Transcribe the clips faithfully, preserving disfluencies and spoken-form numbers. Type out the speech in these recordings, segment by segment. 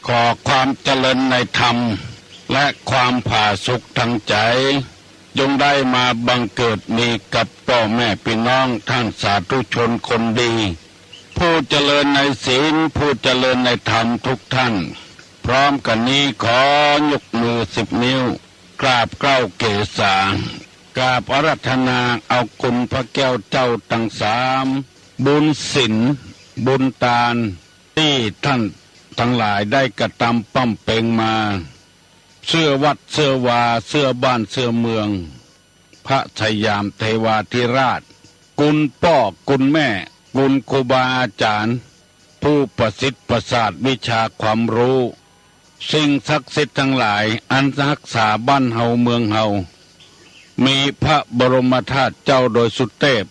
ขอความเจริญในธรรม และความผาสุกทางใจ๋ จงได้มาบังเกิดมีกับป้อแม่ปี้น้องต้านสาธุชนคนดี ผู้เจริญในศีล ผู้เจริญในธรรมทุกท่าน พร้อมกั๋นนี้ขอยกมือสิบนิ้ว กราบเกล้าเกศา กราบอาราธนาเอาคุณพระแก้วเจ้าตังสาม บุญศีล บุญตาน ตี้ต้านตังหลายได้กระตำบำเพ็งมา เสื้อวัดเสื้อวา เสื้อบ้านเสื้อเมือง พระสยามเทวาธิราช คุณป้อคุณแม่ คุณครูบาอาจ๋ารย์ ผู้ประสิทธิ์ประสาทวิชาความฮู้ สิ่งศักดิ์สิทธิ์ตังหลายอันฮักษาบ้านเฮาเมืองเฮา มีพระบรมธาตุเจ้าดอยสุเตพ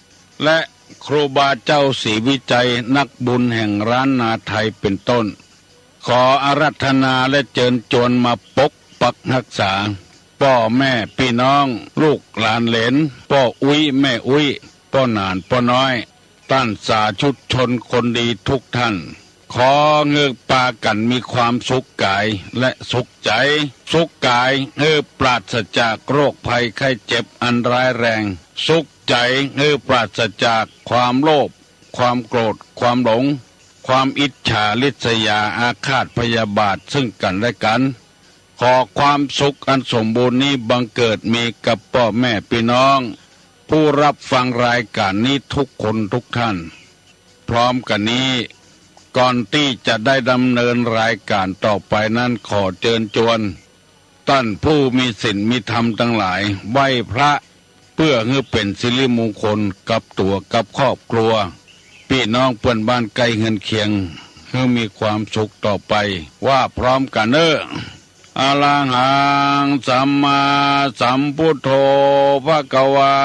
และครูบาเจ้าศรีวิชัยนักบุญแห่งล้านนาไทยเป๋นต้น ขออาราธนาและเจิญจวนมาปกปักฮักษา ป้อแม่ปี้น้อง ลูกหลานเหลน ป้ออุ๊ยแม่อุ๊ย ป้อหนานป้อน้อย ต้านสาธุชนคนดีทุกท่าน ขอหื้อปากั๋นมีความสุขก๋ายและสุขใจ๋ สุขก๋ายหื้อปราศจากโรคภัยไข้เจ็บอันร้ายแรง สุขใจ๋หื้อปราศจากความโลภ ความโกรธ ความหลง ความอิจฉาริษยาอาฆาตพยาบาทซึ่งกั๋นและกั๋น ขอความสุขอันสมบูรณ์นี้บังเกิดมีกับป้อแม่ปี้น้อง ผู้ฮับฟังรายก๋านนี้ทุกคนทุกท่าน พร้อมกั๋นนี้ ก่อนตี้จะได้ดำเนินรายก๋านต่อไปนั้น ขอเจิญจวน ต้านผู้มีศีลมีธรรมตังหลาย ไหว้พระ เปื้อหื้อเป๋นสิริมงคลกับตั๋วกับครอบครัว ปี้น้องเปื้อนบ้านใก้เฮือนเคียง หื้อมีความสุขต่อไป ว่าพร้อมกั๋นเน่อ อะระหัง สัมมาสัมพุทโธ ภะคะวา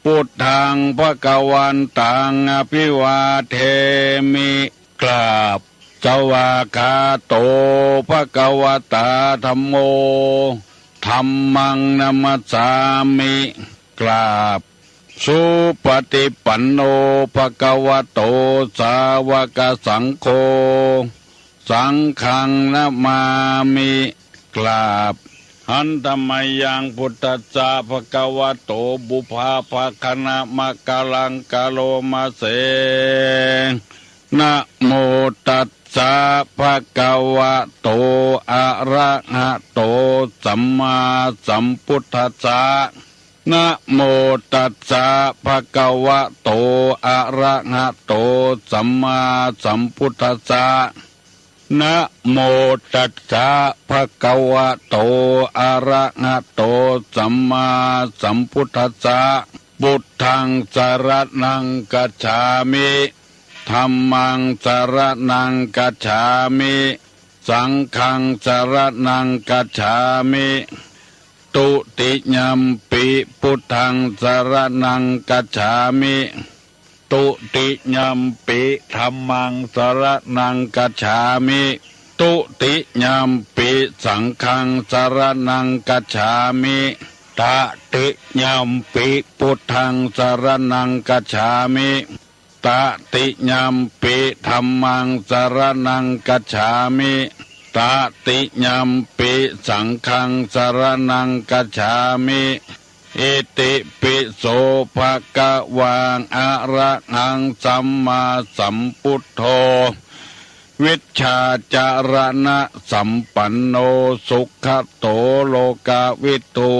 พุทธัง ภะคะวันตัง อะภิวาเทมิ กราบ สวากขาโต ภะคะวะตา ธัมโม ธัมมัง นะมัสสามิ กราบ สุปะฏิปันโน ภะคะวะโต สาวะกะสังโฆ สังฆัง นะมามิ กราบ หันทะมะยัง พุทธัสสะ ภะคะวะโต ปุพพะภะคะนะมะกะลัง กะโรมะเส นะโมตัสสะ ภะคะวะโต อะระหะโต สัมมาสัมพุทธัสสะ นะโมตัสสะ ภะคะวะโต อะระหะโต สัมมาสัมพุทธัสสะ นะโมตัสสะ ภะคะวะโต อะระหะโต สัมมาสัมพุทธัสสะ พุทธัง สะระณัง คัจฉามิ ธัมมัง สะระณัง คัจฉามิ สังฆัง สะระณัง คัจฉามิ ตุติยัมปิ พุทธัง สะระณัง คัจฉามิ ตุติยัมปิ ธัมมัง สะระณัง คัจฉามิ ตุติยัมปิ สังฆัง สะระณัง คัจฉามิ ตะติยัมปิ พุทธัง สะระณัง คัจฉามิ ตะติยัมปิ ธัมมัง สะระณัง คัจฉามิ ตะติยัมปิ สังฆัง สะระณัง คัจฉามิ อิติปิโส ภะคะวัง อะระหัง สัมมาสัมพุทโธ วิชชาจะระณะสัมปันโน สุขะโต โลกะวิทู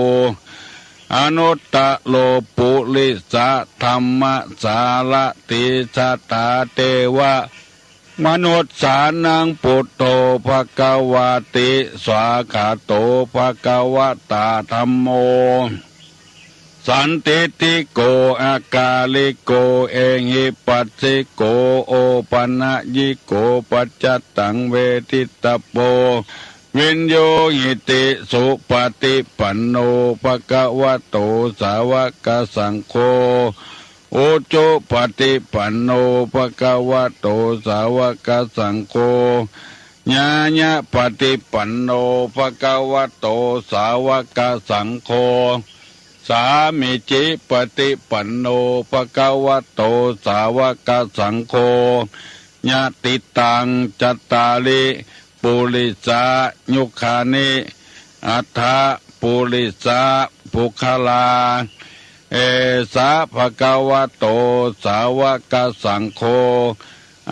อนุตตะโร ปุริสะธัมมะสารถิ สัตถาเทวะมนุสสานัง พุทโธ ภะคะวะติ สวากขาโต ภะคะวะตา ธัมโม สันทิฏฐิโก อะกาลิโก เอหิปัสสิโก โอปะนะยิโก ปัจจัตตัง เวทิตตะโป วิญญูหิติ สุปะฏิปันโน ภะคะวะโต สาวะกะสังโฆ อุจุปะฏิปันโน ภะคะวะโต สาวะกะสังโฆ ญาญะปะฏิปันโน ภะคะวะโต สาวะกะสังโฆ สามีจิปะฏิปันโน ภะคะวะโต สาวะกะสังโฆ ยะติตัง จัตตาริ ปุริสายุคคานิ อัฏฐะ ปุริสาปุคคลา เอสะ ภะคะวะโต สาวะกะสังโฆ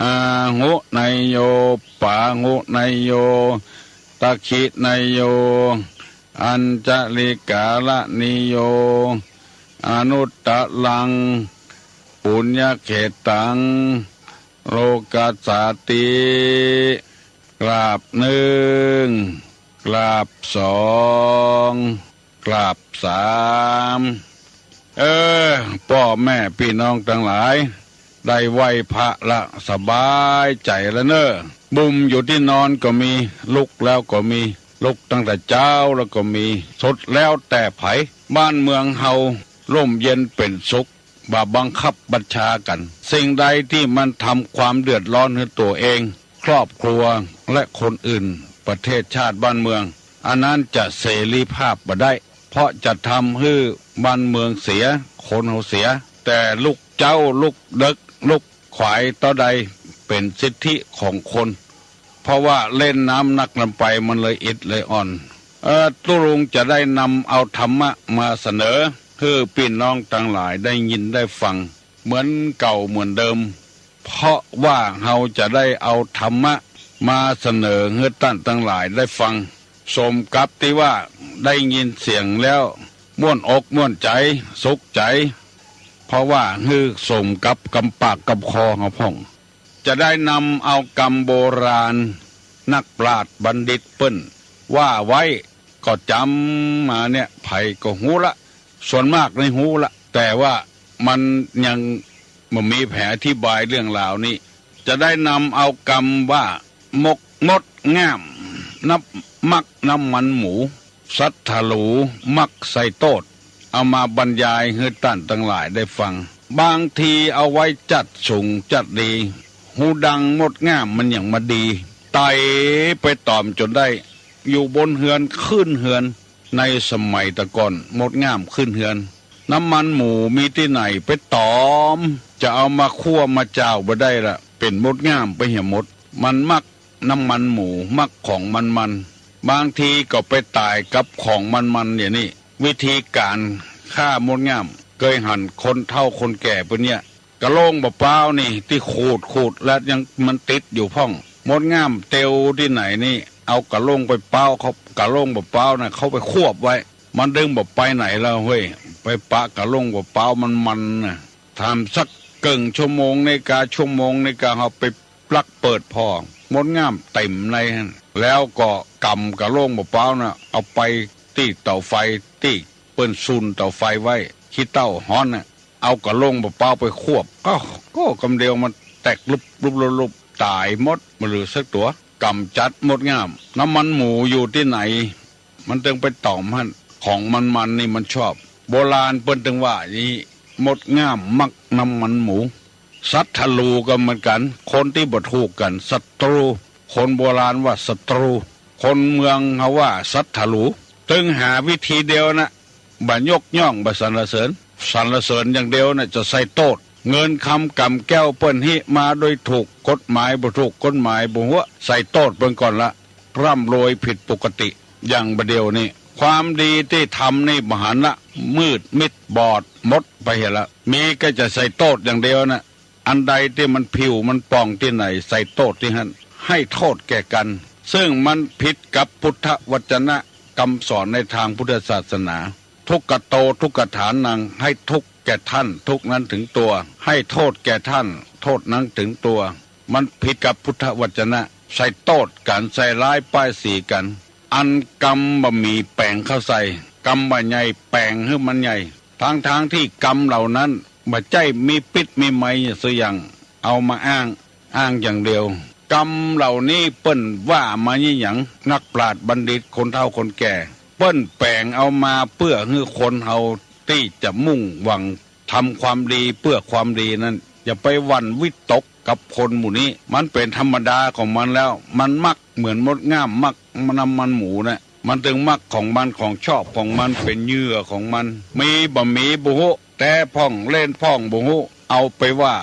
อาหุเนยโย ปาหุเนยโย ตักขิเนยโย อัญชลิกาละนิโย อนุตตรัง ปุญญเขตตัง โลกัสสาติ กราบนึ่ง กราบสอง กราบสาม เออ ป้อแม่ปี้น้องตังหลาย ได้ไหว้พระละสบายใจ๋ละเน่อ บุ่มอยู่ตี้นอนก็มี ลุกแล้วก็มี ลุกตั้งแต่เจ๊าแล้วก็มี สุดแล้วแต่ใผ บ้านเมืองเฮาร่มเย็นเป๋นสุข บ่บังคับบัญชากั๋น สิ่งใดตี้มันทำความเดือดร้อนหื้อตั๋วเอง ครอบครัว และคนอื่น ประเทศชาติบ้านเมือง อันนั้นจะเสรีภาพบ่ได้ เพราะจะทำหื้อบ้านเมืองเสีย คนเฮาเสีย แต่ลุกเจ๊า ลุกเดิ็ก ลุกขวายเต้าใดเป๋นสิทธิของคน เพราะว่าเล่นน้ำนักนำไปมันเลยอิดเลยอ่อน เออ ตุ๊ลุงจะได้นำเอาธรรมะมาเสนอหื้อปี้น้องตังหลายได้ยินได้ฟัง เหมือนเก่าเหมือนเดิม เพราะว่าเฮาจะได้เอาธรรมะมาเสนอหื้อต้านตังหลายได้ฟัง สมกับตี้ว่าได้ยินเสียงแล้วม่วนอกม่วนใจ๋ สุขใจ๋ เพราะว่าหื้อสมกับกำปากกำคอเฮาพ่อง จะได้นำเอากำโบราณ นักปราชญ์บัณฑิตเปิ้นว่าไว้ ก็จ๋ำมาเนี่ย ใผก็ฮู้ละ ส่วนมากนี่ฮู้ละ แต่ว่ามันยังบ่มีแผนอธิบายเรื่องราวนี้ จะได้นำเอากำว่า มก มดง่าม น้ำ มักน้ำมันหมู สัตว์หรู มักใส่โต้ษ เอามาบรรยายหื้อต้านตังหลายได้ฟัง บางทีเอาไว้จัดสูงจัดดี ฮูดังมดง่ามมันหยังมาดี ไต่ไปต๋อมจ๋นได้ อยู่บนเฮือนขึ้นเฮือน ในสมัยตะก่อนมดง่ามขึ้นเฮือน น้ำมันหมูมีตี้ไหนไปต๋อม จะเอามาคั่วมาจ่าวบ่ได้ละ เป๋นมดง่ามไปเหียหมด มันมักน้ำมันหมู มักของมันๆ บางทีก็ไปต๋ายกับของมันๆ อย่างนี้ วิธีก๋านฆ่ามดง่าม เกยหันคนเฒ่าคนแก่เปิ้นเนี่ย กะโหล่งบ่าป๊าวนี่ตี้ขูดขูดแล้วยังมันติดอยู่พ่อง มดง่ามเตียวตี้ไหนนี่ เอากะโหล่งไปป๊าวเข้า กะโหล่งบ่าป๊าวน่ะเข้าไปควบไว้ มันตึงบ่ไปไหนแล้วเฮ้ย ไปปะกะโหล่งบ่าป๊าวมันๆ น่ะ ถามสักเกิ่งชั่วโมงนาฬิกา ชั่วโมงนาฬิกา เฮาไปปลั๊กเปิดผ่อ มดง่ามเต๋มในหั้น แล้วก็ก๋ำกะโหล่งบ่าป๊าวน่ะ เอาไปตี้เต๋าไฟ ตี้เปิ้นซูนเต๋าไฟไว้ ขี้เต้าฮ้อนน่ะ เอากะโหล่งบ่าป๊าวไปควบ ก็ ก็กำเดียวมันแตกลุบลุบลุบลุบ ต๋ายหมด บ่เหลือสักตั๋ว ก๋ำจัดมดง่าม น้ำมันหมูอยู่ตี้ไหน มันตึงไปต๋อมหั้น ของมันๆ นี่มันชอบ โบราณเปิ้นตึงว่าอย่างนี้ มดง่ามมักน้ำมันหมู สัตว์หรูก็เหมือนกั๋น คนตี้บ่ถูกกั๋น ศัตรู คนโบราณว่าศัตรู คนเมืองเฮาว่าสัตว์หรู ตึงหาวิธีเดียวนะ บ่ยกย่องบ่สรรเสริญ สรรเสริญอย่างเดียวนะ จะใส่โต้ษ เงินคำก๋ำแก้วเปิ้นฮิมาโดยถูกกฎหมายบ่ถูกกฎหมายบ่หัว ใส่โต้ษเปิ้นก่อนละ ร่ำรวยผิดปกติ อย่างบ่าเดี่ยวนี้ ความดีตี้ทำนี่บ่หันละ มืดมิดบอดหมดไปเหียละ มีก็จะใส่โต้ษอย่างเดียวนะ อันใดตี้มันผิวมันป่องตี้ไหน ใส่โต้ษตี้หั้น ให้โทษแก่กั๋น ซึ่งมันผิดกับพุทธวจนะ กำสอนในตางพุทธศาสนา ทุกขโต ทุกขฐานัง ให้ทุกข์แก่ท่าน ทุกข์นั้นถึงตัว ให้โทษแก่ท่าน โทษนั้นถึงตัว มันผิดกับพุทธวจนะ ใส่โต้ษกั๋น ใส่ร้ายป้ายสีกั๋น อันกำบ่าหมีแป๋งเข้าใส่ กำบ่าใหญ่แป๋งหื้อมันใหญ่ ทั้งๆ ตี้กำเหล่านั้นบ่ใจ้มีปิ๊ดมีไมยะสุอย่าง เอามาอ้าง อ้างอย่างเดียว กำเหล่านี้เปิ้นว่ามายี่หยัง นักปราชญ์บัณฑิต คนเฒ่าคนแก่ เปิ้นแป๋งเอามาเปื้อหื้อคนเฮาตี้จะมุ่งหวังทำความดีเปื้อความดีนั้น อย่าไปหวั่นวิตกกับคนหมู่นี้ มันเป๋นธรรมดาของมันแล้ว มันมักเหมือนมดง่ามมักน้ำมันหมูนะ มันตึงมักของมัน ของชอบของมัน เป๋นเหยื่อของมัน มีบ่าหมีบ่ฮู้ แต๊พ่องเล่นพ่องบ่ฮู้ เอาไปว่า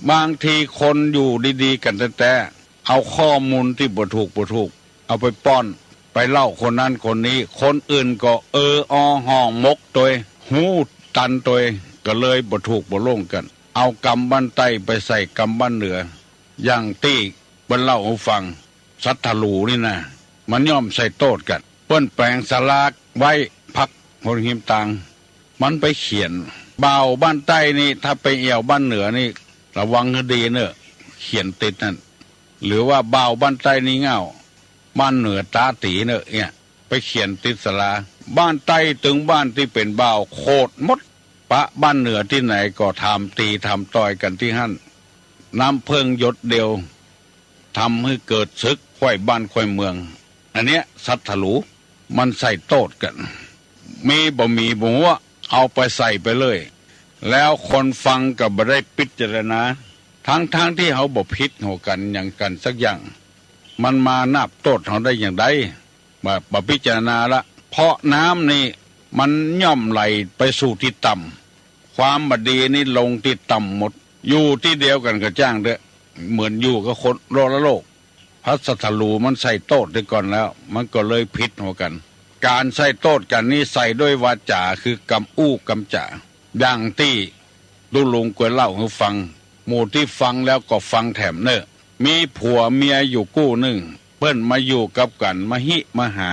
บางทีคนอยู่ดีๆ กั๋นแต๊ๆ เอาข้อมูลตี้บ่ถูกบ่ถูก เอาไปป้อน ไปเล่าคนนั้นคนนี้ คนอื่นก็เออออฮ่องมกตวย ฮู้ตันตวย ก็เลยบ่ถูกบ่โล่งกั๋น เอากำบ้านใต้ไปใส่กำบ้านเหนือ อย่างตี้เปิ้นเล่าหื้อฟัง สัตว์ถลูนี่นะ มันย่อมใส่โต้ษกั๋น เปิ้นแป๋งสลากไว้ พักหนหิมตาง มันไปเขียน บ่าวบ้านใต้นี่ ถ้าไปแอ่วบ้านเหนือนี่ ระวังหื้อดีเน่อ เขียนติดหั้น หรือว่าบ่าวบ้านใต้นี่ง่าว บ้านเหนือต๋าตี๋เน่อ เนี่ย ไปเขียนติดศาลา บ้านใต้ตึงบ้านตี้เป๋นบ่าวโขดหมด ปะบ้านเหนือตี้ไหนก็ถามตี๋ถามต่อยกั๋นตี้หั้น น้ำเพิ่งหยดเดียว ทำหื้อเกิดศึกไขว้บ้านไขว้เมือง อันเนี้ยสัตว์ถลู มันใส่โต้ษกั๋น มีบ่มีบ่ฮู้ เอาไปใส่ไปเลย แล้วคนฟังก็บ่ได้พิจารณา ทั้งๆ ตี้เฮาบ่ผิดหัวกั๋นหยังกั๋นสักอย่าง มันมานับโต้ษเฮาได้อย่างใด บ่ บ่พิจารณาละ เพราะน้ำนี่มันย่อมไหลไปสู่ตี้ต่ำ ความบ่ดีนี่ลงตี้ต่ำหมด อยู่ตี้เดียวกั๋นก็จ้างเต๊อะ เหมือนอยู่กับคนละโลก พระสัตว์ถลูมันใส่โต้ษเสียก่อนแล้ว มันก็เลยผิดหัวกั๋น ก๋านใส่โต้ษกั๋นนี่ใส่ด้วยวาจ๋า คือกำอู้กำจ๋า อย่างตี้ตุ๊ลุงกวยเล่าหื้อฟัง หมู่ตี้ฟังแล้วก็ฟังแถมเน่อ มีผัวเมียอยู่กู้นึ่ง เปิ้นมาอยู่กับกั๋น มาฮิมาหา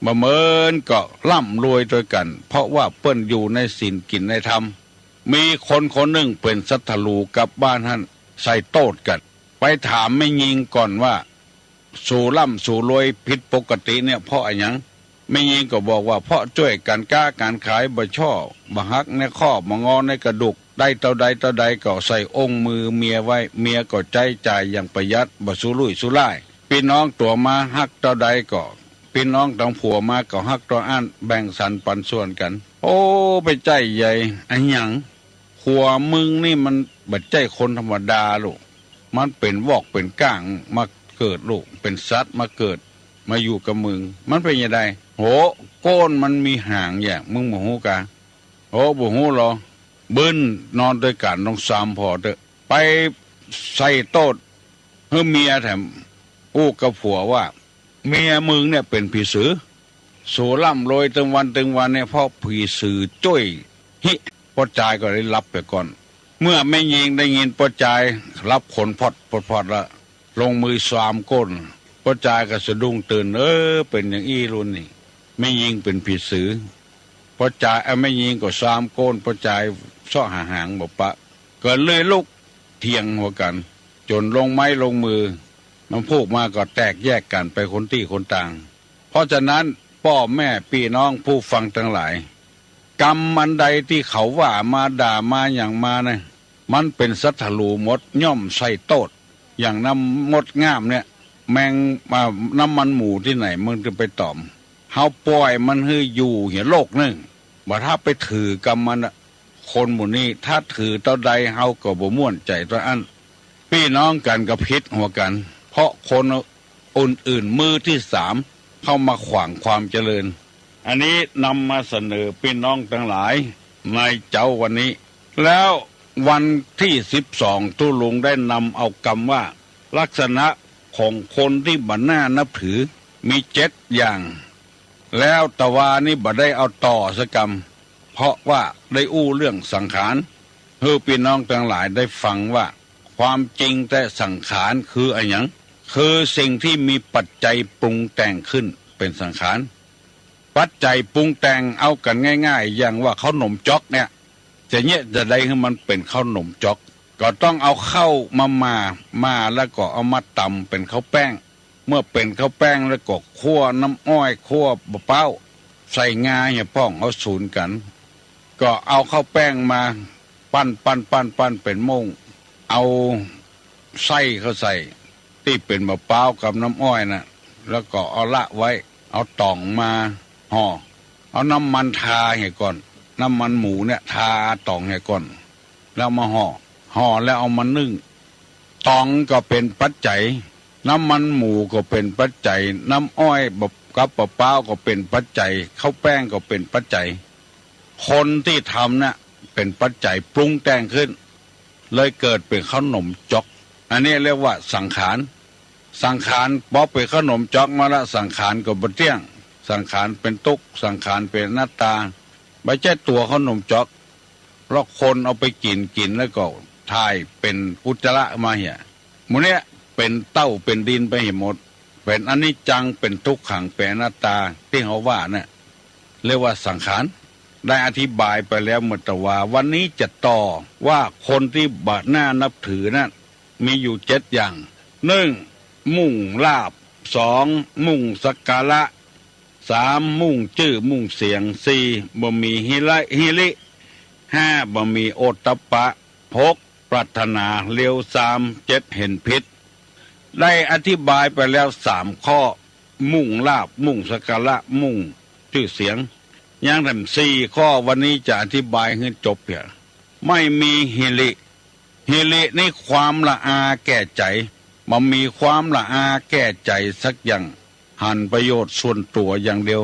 บ่าเมินก็ร่ำรวยตวยกั๋น เพราะว่าเปิ้นอยู่ในศีลกิ๋นในธรรม มีคนคนนึ่งเป๋นสัตว์ถลูกับบ้านหั้น ใส่โต้ษกั๋น ไปถามแม่ญิงก่อนว่า สูร่ำสูรวยผิดปกติเนี่ยเพราะอะหยัง แม่ญิงก็บอกว่าเพราะจ้วยกั๋นก๊ากั๋นขาย บ่ช่อบ่ฮักในข้อ บ่งอในกระดูก ได้เต้าใดเต้าใดก็ใส่อ้งมือเมียไว้ เมียก็ใจ๊จ่ายอย่างประหยัด บ่สุรุ่ยสุร่าย ปี้น้องตั๋วมาฮักเต้าใดก็ ปี้น้องตังผัวมาก็ฮักเต้าอั้น แบ่งสรรปันส่วนกั๋น โอ้ ไปใจ้ใหญ่ อะหยัง ผัวมึงนี่มันบ่ใจ้คนธรรมดาลูก มันเป๋นวอกเป๋นก้างมาเกิดลูก เป๋นสัตว์มาเกิด มาอยู่กับมึง มันเป๋นจะใด โห โก้นมันมีหางแหยะ มึงบ่ฮู้กา โห บ่ฮู้ลอ บึ้น นอนตวยกั๋นต้องสามผ่อเต๊อะ ไปใส่โต้ษหื้อเมียแถม อู้กับผัวว่า เมียมึงเนี่ยเป๋นผีสือ สูร่ำรวยตึงวันตึงวันเนี่ยเพราะผีสือจ้วยฮิ ป้อจายก็ได้หลับไปก่อน เมื่อแม่ญิงได้ยินป้อจายหลับขนพอดพอดพอดละ ลงมือสามโก้น ป้อจายก็สะดุ้งตื่น เออ เป๋นอย่างอี้ลูกนี่ แม่ญิงเป๋นผีสือ ป้อจาย เอ้า แม่ญิงก็สามโก้น ป้อจายเซาะหาหางบ่ปะ ก็เลยลุกเถียงหัวกั๋น จ๋นลงไม้ลงมือ มันพูกมาก็แตกแยกกั๋นไปคนตี้คนตาง เพราะฉะนั้นป้อแม่ปี้น้องผู้ฟังตังหลาย กำอันใดตี้เขาว่ามาด่ามาหยังมานะ มันเป๋นสัตว์ถลูหมด ย่อมใส่โต้ษ อย่างน้ำมดง่ามเนี่ย แมง อ่า น้ำมันหมูตี้ไหนมันจะไปต๋อม เฮาป่อยมันหื้ออยู่เหียโลกนึ่ง บ่ถ้าไปถือกำมันอะ คนหมู่นี้ถ้าถือเต้าใดเฮาก็บ่ม่วนใจ๋เต้าอั้น ปี้น้องกั๋นก็ผิดหัวกั๋น เพราะคนอื่นๆ มือที่สามเข้ามาขวางความเจริญ อันนี้นำมาเสนอปี้น้องตังหลายในเจ๊าวันนี้ แล้ววันตี้สิบสองตุ๊ลุงได้นำเอากำว่า ลักษณะของคนตี้บ่น่านับถือมีเจ็ดอย่าง แล้วตะวานี้บ่ได้เอาต่อสักกำ เพราะว่าได้อู้เรื่องสังขาร หื้อปี้น้องตังหลายได้ฟังว่า ความจริงแต๊สังขารคืออะหยัง คือสิ่งตี้มีปัจจัยปรุงแต่งขึ้นเป๋นสังขาร ปัจจัยปรุงแต่งเอากั๋นง่ายๆ อย่างว่าข้าวหนมจ๊อกเนี่ย จะเยียะจะใดหื้อมันเป๋นข้าวหนมจ๊อก ก็ต้องเอาข้าวมาหม่า หม่าแล้วก็เอามาต๋ำเป๋นข้าวแป้ง เมื่อเป๋นข้าวแป้งแล้วก็คั่วน้ำอ้อย คั่วบ่าป๊าว ใส่งาเหียพ่อง เอาสูนกั๋น ก็เอาข้าวแป้งมาปั้น ปั้น ปั้น ปั้นเป๋นโม่ง เอาไส้เข้าใส่ ตี้เป๋นบ่าป๊าวกับน้ำอ้อยน่ะ แล้วก็เอาละไว้ เอาต๋องมาห่อ เอาน้ำมันทาเหียก่อน น้ำมันหมูเนี่ยทาต๋องเหียก่อน แล้วมาห่อ ห่อแล้วเอามานึ่ง ต๋องก็เป๋นปัจจัย น้ำมันหมูก็เป๋นปัจจัย น้ำอ้อยกับบ่าป๊าวก็เป๋นปัจจัย ข้าวแป้งก็เป๋นปัจจัย คนตี้ทำน่ะเป๋นปัจจัยปรุงแต่งขึ้น เลยเกิดเป๋นขนมจ๊อก อันนี้เรียกว่าสังขาร สังขาร ปอเป๋นขนมจ๊อกมาละ สังขารก็บ่เตี้ยง สังขารเป๋นตุ๊กข์ สังขารเป๋นอนัตตา บ่ใจ้ตั๋วขนมจ๊อก แล้วคนเอาไปกิ๋น กิ๋นแล้วก็ถ่ายเป๋นอุจจาระมาเหีย หมู่เนี้ยเป๋นเต้าเป๋นดินไปเหียหมด เป๋นอนิจจัง เป๋นทุกขัง เป๋นอนัตตา ตี้เฮาว่าเนี่ย เรียกว่าสังขาร ได้อธิบายไปแล้วเมื่อตะวา วันนี้จะต่อว่าคนตี้บ่น่านับถือนั้น มีอยู่เจ็ดอย่าง หนึ่ง มุ่งลาภ สอง มุ่งสักการะ สาม มุ่งจื้อมุ่งเสียง สี่ บ่มีหิริ หิริ ห้า บ่มีโอตตัปปะ หก ปรารถนาเลวทราม เจ็ด เห็นผิด ได้อธิบายไปแล้วสามข้อ มุ่งลาภ มุ่งสักการะ มุ่งจื้อเสียง ยังแถมสี่ข้อ วันนี้จะอธิบายหื้อจบเหีย ไม่มีหิริ หิรินี่ความละอาแก่ใจ๋ บ่มีความละอาแก่ใจ๋สักอย่าง หันประโยชน์ส่วนตั๋วอย่างเดียว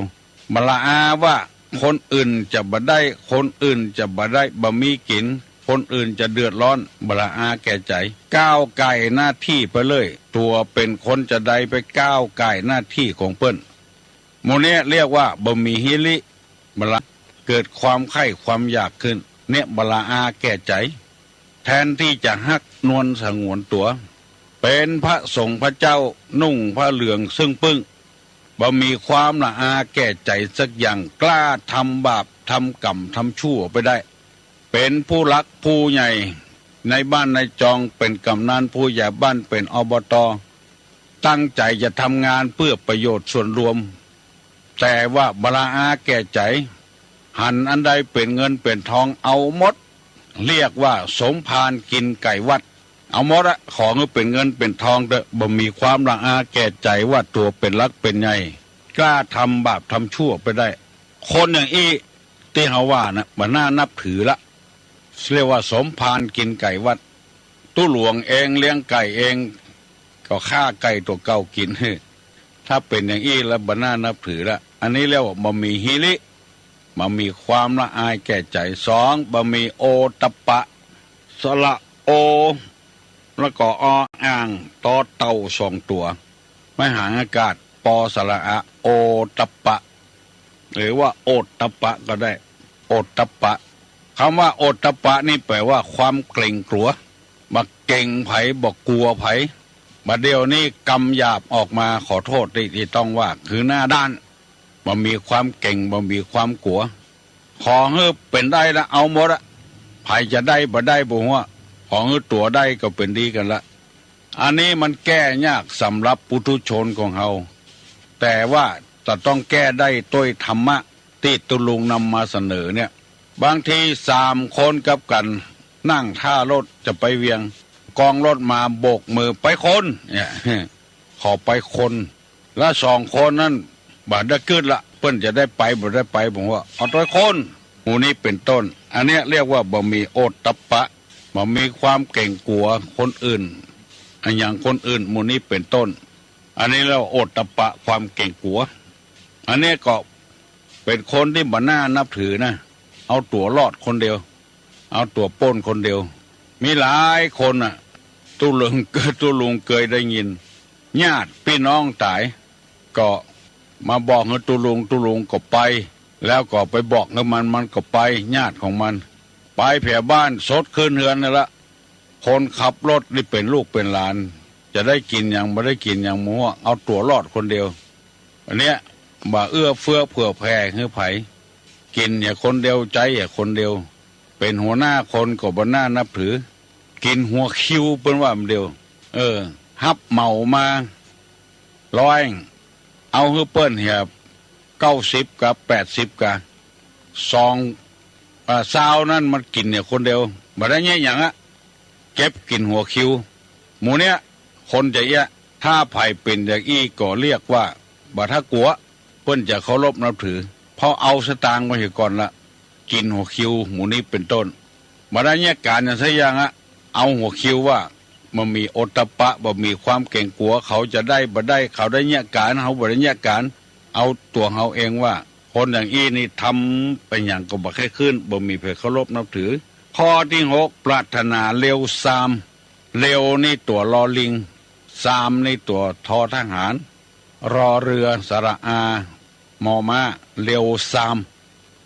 บ่ละอาว่าคนอื่นจะบ่ได้ คนอื่นจะบ่ได้ บ่มีกิ๋น คนอื่นจะเดือดร้อน บ่ละอาแก่ใจ๋ ก้าวก่ายหน้าตี้ไปเลย ตั๋วเป๋นคนจะใดไปก้าวก่ายหน้าตี้ของเปิ้น หมู่เนี้ยเรียกว่าบ่มีหิริ บ่ละ เกิดความใค่ความอยากขึ้น เนี่ยบ่ละอาแก่ใจ๋ แทนตี้จะฮักนวลสงวนตั๋ว เป๋นพระสงฆ์พระเจ้า นุ่งผ้าเหลืองซึ่งปึ๊ง บ่มีความละอาแก่ใจ๋สักอย่าง กล้าทำบาปทำกรรมทำชั่วไปได้ เป๋นผู้หลักผู้ใหญ่ในบ้านในจอง เป๋นกำนันผู้ใหญ่บ้าน เป๋น อบต. ตั้งใจ๋จะทำงานเพื่อประโยชน์ส่วนรวม แต่ว่าบ่ละอาแก่ใจ๋ หันอันใดเป๋นเงินเป๋นทองเอาหมด เรียกว่าสมภารกิ๋นไก่วัด เอาหมดอะ ขอหื้อเป๋นเงินเป๋นทองเต๊อะ บ่มีความละอาแก่ใจ๋ว่าตั๋วเป๋นหลักเป๋นใหญ่ กล้าทำบาปทำชั่วไปได้ คนอย่างอี้ตี้เฮาว่านะ บ่น่านับถือละ เรียกว่าสมภารกิ๋นไก่วัด ตุ๊หลวงเองเลี้ยงไก่เอง ก็ฆ่าไก่ตั๋วเก่ากิ๋น ถ้าเป๋นอย่างอี้แล้วบ่น่านับถือละ อันนี้เรียกว่าบ่มีหิริ บ่มีความละอายแก่ใจ๋ สอง บ่มีโอตตัปปะ สระโอ แล้วก็ออ่าง ตอเต่าสองตั๋ว ไม้หางอากาศ ปอสระอา โอตตัปปะ หรือว่าโอตตัปปะก็ได้ โอตตัปปะ กำว่าโอตตัปปะนี่แป๋ว่าความเกรงกลัว บ่เกรงใผ บ่กั๋วใผ บ่าเดี่ยวนี้กำหยาบออกมา ขอโต้ษตี้ ตี้ต้องว่า คือหน้าด้าน บ่มีความเกรง บ่มีความกั๋ว ขอหื้อเป๋นได้ละ เอาหมดอะ ใผจะได้บ่ได้บ่ฮู้ ขอหื้อตั๋วได้ก็เป๋นดีกั๋นละ อันนี้มันแก้ยากสำหรับปุถุชนของเฮา แต่ว่าจะต้องแก้ได้ตวยธรรมะตี้ตุ๊ลุงนำมาเสนอเนี่ย บางทีสามคนกับกั๋น นั่งท่ารถจะไปเวียง กองรถมาโบกมือ ไปคน เนี่ย ขอไปคน และสองคนนั้นบ่ได้กึ๊ดละ เปิ้นจะได้ไปบ่ได้ไป ผมว่าเอาตวยคน หมู่นี้เป๋นต้น อันเนี้ยเรียกว่าบ่มีโอตตัปปะ บ่มีความเกรงกั๋วคนอื่น อะหยังคนอื่น หมู่นี้เป๋นต้น อันนี้เรียกว่าโอตตัปปะ ความเกรงกั๋ว อันเนี้ยก็เป๋นคนตี้บ่น่านับถือนะ เอาตั๋วรอดคนเดียว เอาตั๋วป๊นคนเดียว มีหลายคนน่ะ ตุ๊ลุง ตุ๊ลุงเกยได้ยิน ญาติปี้น้องต๋าย ก็มาบอกหื้อตุ๊ลุง ตุ๊ลุงก็ไป แล้วก็ไปบอกหื้อมัน มันก็ไป ญาติของมัน ไปแผบ้าน สดขึ้นเฮือนนั่นละ คนขับรถนี่เป๋นลูกเป๋นหลาน จะได้กิ๋นหยังบ่ได้กิ๋นหยังบ่ฮู้ เอาตั๋วรอดคนเดียว อันเนี้ยบ่เอื้อเฟื้อเผื่อแผ่หื้อใผ กิ๋นเหียคนเดียว ใจ๊เหียคนเดียว เป๋นหัวหน้าคนก็บ่น่านับถือ กิ๋นหัวคิวเปิ้นว่ามันเดียว เออ ฮับเหมามาร้อย เอาหื้อเปิ้นเหียเก้าสิบกา แปดสิบกา สอง อ่า ซาวนั้นมันกิ๋นเหียคนเดียว บ่ได้เยียะหยังอะ เก็บกิ๋นหัวคิว หมู่เนี้ยคนจะเอี้ยะ ถ้าใผเป๋นอย่างอี้ก็เรียกว่าบ่ถ้ากั๋ว เปิ้นจะเคารพนับถือ เพราะเอาสตางค์มาเหียก่อนละ กิ๋นหัวคิว หมู่นี้เป๋นต้น บ่ได้เยียะก๋านหยังสักอย่างอะ เอาหัวคิวว่าบ่มีโอตตัปปะ บ่มีความเกรงกั๋ว เขาจะได้บ่ได้ เขาได้เยียะก๋าน เฮาบ่ได้เยียะก๋าน เอาตั๋วเฮาเองว่า คนอย่างอี้นี่ทำไปหยังก็บ่ใค่ขึ้น บ่มีใผเคารพนับถือ ข้อตี้หก ปรารถนาเร็วซาม เร็วนี่ตั๋วลอลิง ซามนี่ตั๋วทอทหาร รอเรือ สระอา มอม้า เร็วซาม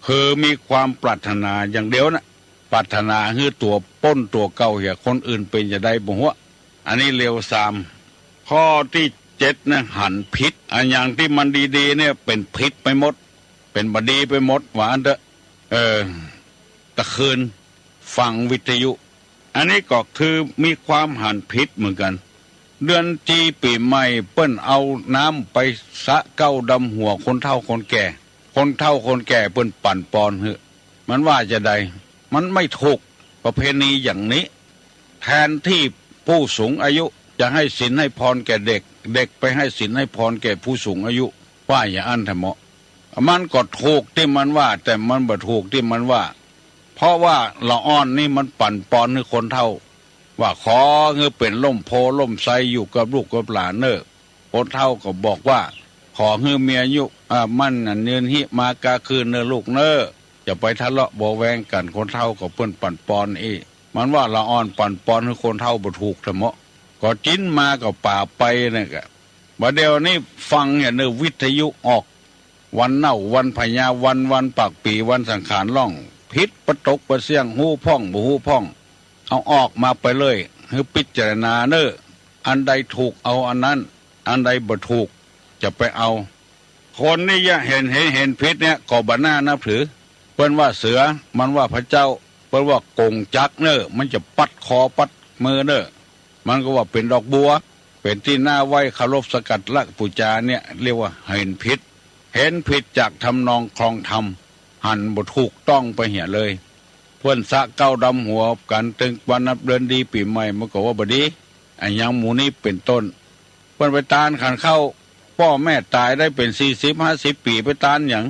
คือมีความปรารถนาอย่างเดียวนะ ปรารถนาหื้อตั๋วป๊นตั๋วเก่าเหีย คนอื่นเป๋นจาใดบ่ฮู้ อันนี้เร็วซาม ข้อตี้เจ็ดนะ หันผิด อะหยังตี้มันดีๆ เนี่ยเป๋นผิดไปหมด เป๋นบ่ดีไปหมด ว่าอั้นเต๊อะ เออ ตะคืนฟังวิทยุ อันนี้ก็คือมีความหันผิดเหมือนกั๋น เดือนจีปี๋ใหม่เปิ้นเอาน้ำไปสระเก๊าดำหัวคนเฒ่าคนแก่ คนเฒ่าคนแก่เปิ้นปั่นปอนหื้อ มันว่าจาใด มันไม่ถูกประเพณีอย่างนี้ แทนตี้ผู้สูงอายุจะให้ศีลให้พรแก่เด็ก เด็กไปให้ศีลให้พรแก่ผู้สูงอายุ ว่าอย่างอั้นแท้เหมาะ มันก็ถูกตี้มันว่า แต่มันบ่ถูกตี้มันว่า เพราะว่าละอ่อนนี่มันปั่นปอนหื้อคนเฒ่า ว่าขอหื้อเป๋นล่มโพธิ์ล่มไทรอยู่กับลูกกับหลานเน่อ คนเฒ่าก็บอกว่า ขอหื้อมีอายุ อ่า มั่นขวัญยืน หิมากาคืนเน่อลูกเน่อ จะไปทะเลาะเบาะแว้งกั๋น คนเฒ่าก็เปิ้นปั่นปอนอี้ มันว่าละอ่อนปั่นปอนหื้อคนเฒ่าบ่ถูกแท้เหมาะ ก็จิ๊นมาก็ป๋าไปเนี่ยกะ บ่าเดี่ยวนี้ฟังเนี่ยเน่อวิทยุออก วันเน่า วันพญา วัน วันปากปี๋ วันสังขารล่อง ผิดปะตกปะเสี้ยง ฮู้พ่องบ่ฮู้พ่อง เอาออกมาไปเลย หื้อพิจารณาเน่อ อันใดถูกเอาอันนั้น อันใดบ่ถูกจะไปเอา คนนี้ยะเห็น เห็น เห็นผิดเนี่ยก็บ่น่านับถือ เปิ้นว่าเสือ มันว่าพระเจ้า เปิ้นว่าก๋งจักรเน่อ มันจะปัดคอปัดมือเน่อ มันก็ว่าเป๋นดอกบัว เป๋นตี้น่าไหว้เคารพสักการะปู๋จาเนี่ย เรียกว่าเห็นผิด เห็นผิดจากทำนองคลองธรรม หันบ่ถูกต้องไปเหียเลย เปิ้นสระเก๊าดำหัวกั๋น ตึงวันนับเดือนดีปี๋ใหม่ มันก็ว่าบ่ดี อะหยังหมู่นี้เป๋นต้น เปิ้นไปตานขันข้าว ป้อแม่ต๋ายได้เป๋นสี่สิบห้าสิบปี๋ ไปตานหยัง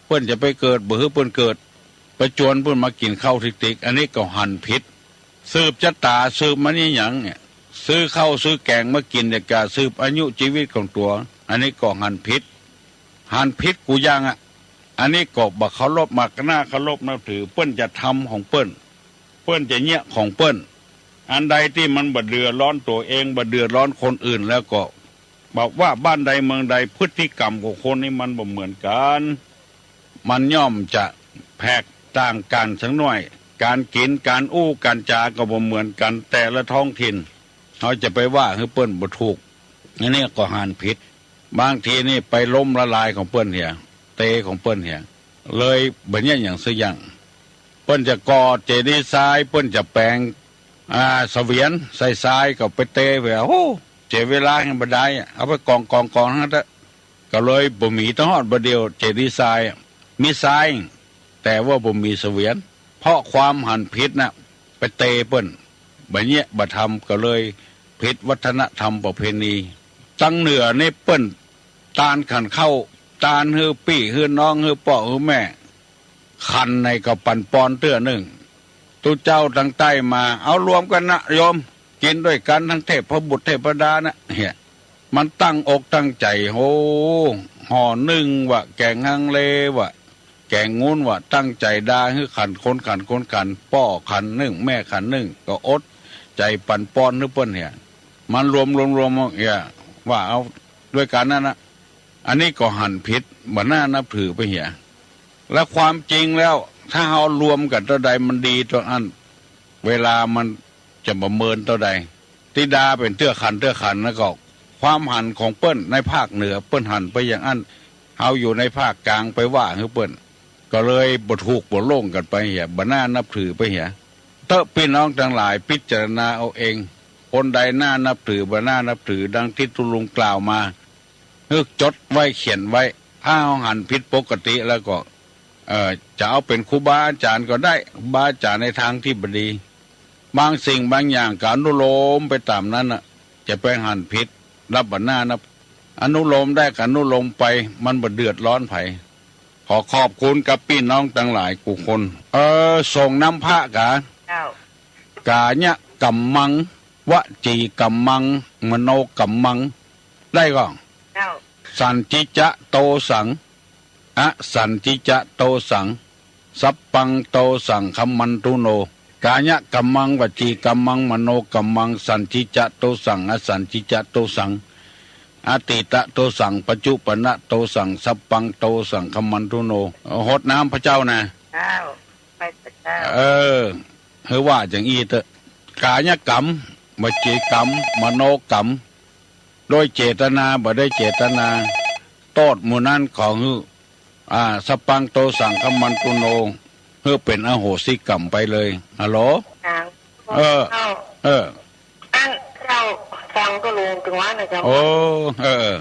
เปิ้นจะไปเกิด บ่หื้อเปิ้นเกิด ไปจวนเปิ้นมากิ๋นข้าวติ๊กๆ อันนี้ก็หันผิด สืบจะต๋า สืบมานี่หยังเนี่ย ซื้อข้าวซื้อแก๋งมากิ๋นเดียวก่า สืบอายุจีวิตของตั๋ว อันนี้ก็หันผิด หันผิดกู้อย่างอะ อันนี้ก็บ่เคารพ บ่น่าเคารพนับถือ เปิ้นจะทำของเปิ้น เปิ้นจะเยียะของเปิ้น อันใดตี้มันบ่เดือดร้อนตั๋วเอง บ่เดือดร้อนคนอื่นแล้วก็ บอกว่าบ้านใดเมืองใด พฤติกรรมของคนนี่มันบ่เหมือนกั๋น มันย่อมจะแผกต่างกั๋นสักหน่อย ก๋านกิ๋น ก๋านอู้ ก๋านจาก็บ่เหมือนกั๋น แต่ละท้องถิ่น เฮาจะไปว่าหื้อเปิ้นบ่ถูก อันนี้ก็หันผิด บางทีนี่ไปล้มละลายของเปิ้นเหีย เตของเปิ้นเหีย เลยบ่เยียะหยังสักอย่าง เปิ้นจะก่อเจดีย์ทราย เปิ้นจะแป๋ง อ่า เสวียนใส่ทรายก็ไปเตไป โอ้ เสียเวลาแฮงบ่ดาย เอาไปกองๆๆ หั้นเต๊อะ ก็เลยบ่มี เถิงฮอดบ่าเดี่ยวเจดีย์ทราย มีทราย แต่ว่าบ่มีเสวียน เพราะความหันผิดน่ะ ไปเตเปิ้น บ่เยียะบ่ทำ ก็เลยผิดวัฒนธรรมประเพณี ตังเหนือนี่เปิ้นตานขันข้าว ตานหื้อปี้หื้อน้อง หื้อป้อหื้อแม่ ขันไหนก็ปั่นปอนเตื้อนึ่ง ตุ๊เจ้าตังใต้มา เอารวมกั๋นนะโยม กิ๋นด้วยกั๋นตังเทพบุตรเทพดานะ เหีย มันตั้งอกตั้งใจ๋ โห ห่อนึ่งวะ แก๋งฮังเลวะ แก๋งงูนวะ ตั้งใจ๋ดาหื้อขัน คนขัน คนขัน ป้อขันนึ่ง แม่ขันนึ่ง ก็อดใจ๋ปั่นปอนหื้อเปิ้นเหีย มันรวมรวมรวมเหีย ว่าเอาด้วยกั๋นนั้นนะ อันนี้ก็หันผิด บ่น่านับถือไปเหีย และความจริงแล้ว ถ้าเฮารวมกั๋นเต้าใดมันดีเต้าอั้น เวลามันจะประเมินเต้าใด ตี้ดาเป๋นเตื้อขันเตื้อขัน แล้วก็ความหันของเปิ้นในภาคเหนือ เปิ้นหันไปอย่างอั้น เฮาอยู่ในภาคกลางไปว่าหื้อเปิ้น ก็เลยบ่ถูกบ่โล่งกั๋นไปเหีย บ่น่านับถือไปเหีย เต๊อะปี้น้องตังหลายพิจารณาเอาเอง คนใดน่านับถือบ่น่านับถือ ดังตี้ตุ๊ลุงกล่าวมา หื้อจดไว้เขียนไว้ ถ้าเฮาหันผิดปกติแล้วก็ เอ่อ จะเอาเป๋นครูบาอาจ๋ารย์ก็ได้ ครูบาอาจ๋ารย์ในตางตี้บ่ดี บางสิ่งบางอย่างก็อนุโลมไปต๋ามนั้นน่ะ จะไปหันผิด บ่น่านับ อนุโลมได้ก็อนุโลมไป มันบ่เดือดร้อนใผ ขอขอบคุณกับปี้น้องตังหลายกู้คน เออ สงฆ์นำพระกา เจ้า กายกัมมัง วจีกัมมัง มโนกัมมัง ได้ก่อ เจ้า สันติจะโตสัง อสันติจะโตสัง สัพพังโตสังคัมมันตุโน กายกัมมัง วจีกัมมัง มโนกัมมัง สันทิจะโตสัง อสันทิจะโตสัง อตีตะโตสัง ปัจจุปปะนะโตสัง สัพพังโตสัง คัมมันตุโน หดน้ำพระเจ้านะ เจ้า ไปเถอะเจ้า เออ หื้อว่าอย่างอี้เต๊อะ กายกรรม วจีกรรม มโนกรรม โดยเจตนา บ่ได้เจตนา โต้ษหมู่นั้นขอหื้อ อ่า สัพพังโตสัง คัมมันตุโน หื้อเป๋นอโหสิกรรมไปเลย ฮัลโหล เจ้า เออ เจ้า เออ อันเจ้าฟังก็รู้ถึงว่านะเจ้า โอ้ เออ เออ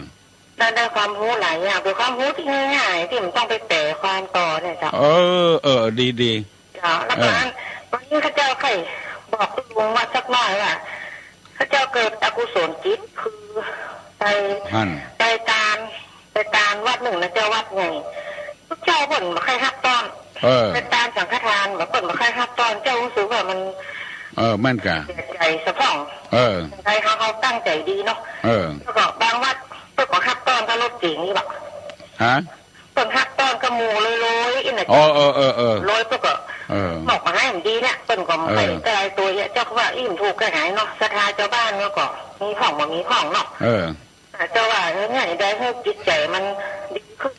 ได้ ได้ความรู้หลายอย่าง เป๋นความรู้ตี้ง่ายๆ ตี้บ่ต้องไปแป๋ความต่อเนี่ยเจ้า เออ เออ ดี ดี เจ้า แล้วก็ เออ อัน วันนี้ข้าเจ้าใค่บอกตุ๊ลุงว่าสักหน้อยว่า ข้าเจ้าเกิดอกุศลจิต คือไป หั้น ไปตาน ไปตานวัดนึ่งนะเจ้า วัดใหญ่ ตุ๊เจ้าเปิ้นบ่ใค่ฮับต้อน เออ ไปตานสังฆทาน เปิ้นบ่ใค่ฮับต้อน เจ้าฮู้สึกว่ามัน เออ แม่นก่ะ เสียใจ๋สะพ่อง เออ ใจ๋เฮา เฮาตั้งใจ๋ดีเนาะ เออ แล้วก็บางวัดเปิ้นก็ฮับต้อนกับรถเก๋งนี่บ่ ฮะ เปิ้นฮับต้อนกับหมู่ลอยๆ อี้นะ อ๋อ เจ้า เออ เออ เออ ลอยเปิ้นก็ เออ บอกมาหื้อมันดีเนี่ย เปิ้นก็ เออ ไปไกลตั๋วเยอะ เจ้าก็ว่าอี้มันถูกกระหายเนาะ ศรัทธาจาวบ้านเนาะ ก็มีพ่องบ่มีพ่องเนาะ เออ เจ้าว่า เออ เนี่ย ได้หื้อจิตใจ๋มันดีขึ้น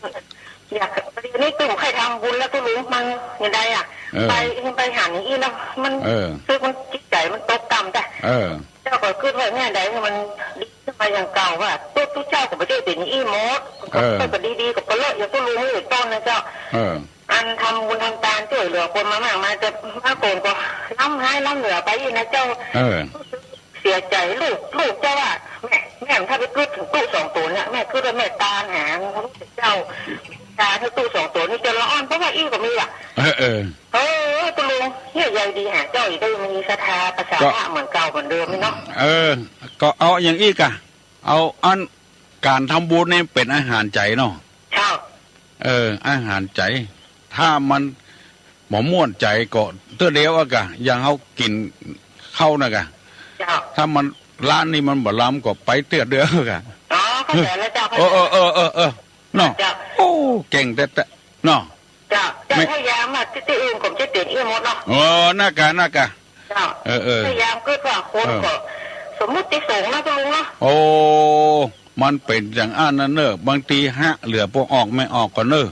อยาก เดี๋ยวนี้ก็บ่ใค่ทำบุญแล้วตุ๊ลุง มันยังไงอะ เออ ไป ไปหันอย่างอี้เนาะ มัน เออ คือมันจิตใจ๋มันตกต่ำจ้ะ เออ เจ้าก็กึ๊ดว่าเนี่ย ได้หื้อมันดีขึ้นมาอย่างเก่า ว่าตุ๊ ตุ๊เจ้าก็บ่ใจ้เป๋นอย่างอี้หมด เออ ก็ดีๆ ก็เป๋นเลิศ อย่างตุ๊ลุงนี่เป๋นต้นนะเจ้า เออ อันทำบุญทำตานจ้วยเหลือคนมามากมาย แต่มาโก๋นก็ล้ำหายล้ำเหลือไปอี้นะเจ้า เออ เสียใจ๋ ลูก ลูกเจ้าว่า แม่ แม่ถ้าไปกึ๊ดถึงตุ๊สองตั๋วเนี่ย แม่กึ๊ดว่าแม่ตานหาพระพุทธเจ้า ตานหื้อตุ๊สองตั๋วนี่จนละอ่อน เพราะว่าอี้ก็มีอะ เออ เออ เออ ตุ๊ลุง เนี่ยใยดีหาเจ้าอีก ได้มีศรัทธาประสาทะเหมือนเก่าเหมือนเดิมนี่เนาะ เออ ก็เอาอย่างอี้ก่ะ เอาอันก๋านทำบุญนี่เป๋นอาหารใจ๋เนาะ เจ้า เออ อาหารใจ๋ ถ้ามันบ่ม่วนใจ๋ก็เตื้อเดียวอะก่ะ อย่างเฮากิ๋นข้าวน่ะก่ะ เจ้า ถ้ามัน ร้านนี้มันบ่ลำก็ไปเตื้อเดียวอะก่ะ อ๋อ เข้าใจ๋แล้วเจ้า เออ เออ เออ เออ เออ เนาะ เจ้า โอ้ เก่งแต๊ๆ เนาะ เจ้า เจ้า ไม่ พยายามอะ ตี้ ตี้อื่นก็บ่ใจ้เป๋นอี้หมดเนาะ เออ นั่นก่ะ นั่นก่ะ เจ้า เออ เออ พยายามกึ๊ดว่าคน เออ ก็สมมุติสงฆ์นะตุ๊ลุงเนาะ โอ้ มันเป๋นอย่างอั้นนะเน่อ บางทีฮะเหลือปอออกแม่ออกก่อนเน่อ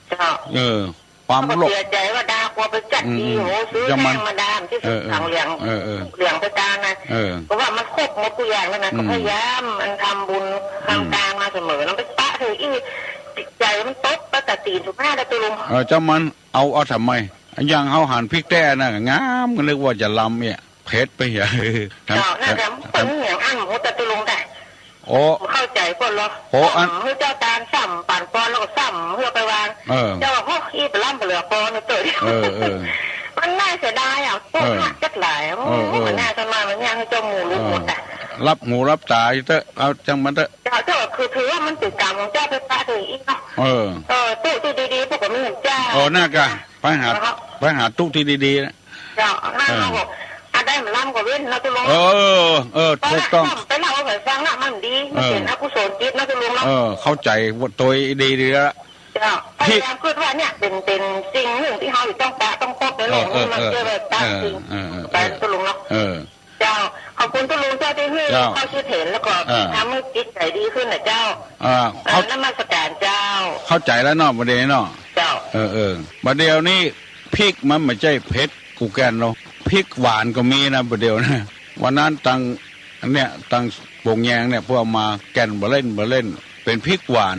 เจ้า เออ ความโลภ ก็เสียใจ๋ว่าดากั๋วไปจัดดี อืม โห ซื้อ ยังมัน แป้งมาดาตี้ เออ เออ ถังเหลือง เออ เออ เหลืองไปตานนะ เออ เพราะว่ามันครบหมดกู้อย่างแล้วนะ อืม ก็พยายามอันทำบุญ อืม ทำตานมาเสมอ แล้วไปปะเถอะอี้ จิตใจ๋มันตกไปกับศีลสิบห้าได้ตุ๊ลุง เออ เจ้ามัน เอา เอาทำไม อย่างเฮาหันพริกแต๊นะ งาม ก็นึกว่าจะลำเนี่ย เผ็ดไปเหีย เจ้า น่าจะเปิ้นอย่างอั้นหมดแต่ตุ๊ลุงแต่ โอ้ เข้าใจ๋ก่อนเหรอ โอ้ อัน ซ้ำหื้อเจ้าตาน ซ้ำปานปอน แล้วก็ซ้ำหื้อไปวาง เออ เจ้าว่า โอ้ อี้ไปลำไปเหลือปอนเต๋อ เออ เออ มันน่าเสียดายอะ พวก เออ หักจักหลาย โอ้ เออ เออ มันน่าจะมา มันย่างหื้อเจ้าหมู่รู้หมดอะ เออ หลับหูหลับต๋าอยู่เต๊อะ เอาจังมันเต๊อะ เจ้า เจ้า คือถือว่ามันเป๋นกรรมของเจ้าไปปะเถอะอี้เนาะ เออ เออ ตุ๊ตี้ดีๆ พวกก็มีเหมือนเจ้า เออ นั่นก่ะ ไปหา เออ ไปหาตุ๊ตี้ดีๆ นะ เจ้า นั่น เออ เฮาก็ อันใดมันลำก็เว้นเนาะตุ๊ลุง เออ เออ ถูกต้อง ไปเล่าหื้อใผฟังละมันดี มันเป๋น เออ อกุศลจิตเนาะตุ๊ลุงเนาะ เออ เข้าใจ๋ว่าโตยดีๆ แล้ว เจ้า พยายามกึ๊ดว่าเนี่ยเป๋น เป๋นสิ่งนึ่งตี้เฮาจะต้องปะต้องปกในโลกนี้ เออ เออ มันจะแบบปะ เออ สิ่ง เออ เออ ไปตุ๊ลุงเนาะ เออ เจ้า ขอบคุณตุ๊ลุงเจ้าตี้หื้อ เจ้า ข้อคิดเห็น แล้วก็ อ่า ทำหื้อจิตใจ๋ดีขึ้นนะเจ้า อ่า เอ่อ เข้า นมัสการเจ้า เข้าใจ๋แล้วเนาะ บ่าเดี่ยวนี้เนาะ เจ้า เออ เออ บ่าเดี่ยวนี้พริกมันบ่ใจ้เผ็ดกู้แก่นเนาะ พริกหวานก็มีนะ บ่าเดี่ยวนะ วันนั้นตัง อันเนี้ย ตังโป่งแยงเนี่ย พวกเอามาแก่นบ่าเล่น บ่าเล่น เป๋นพริกหวาน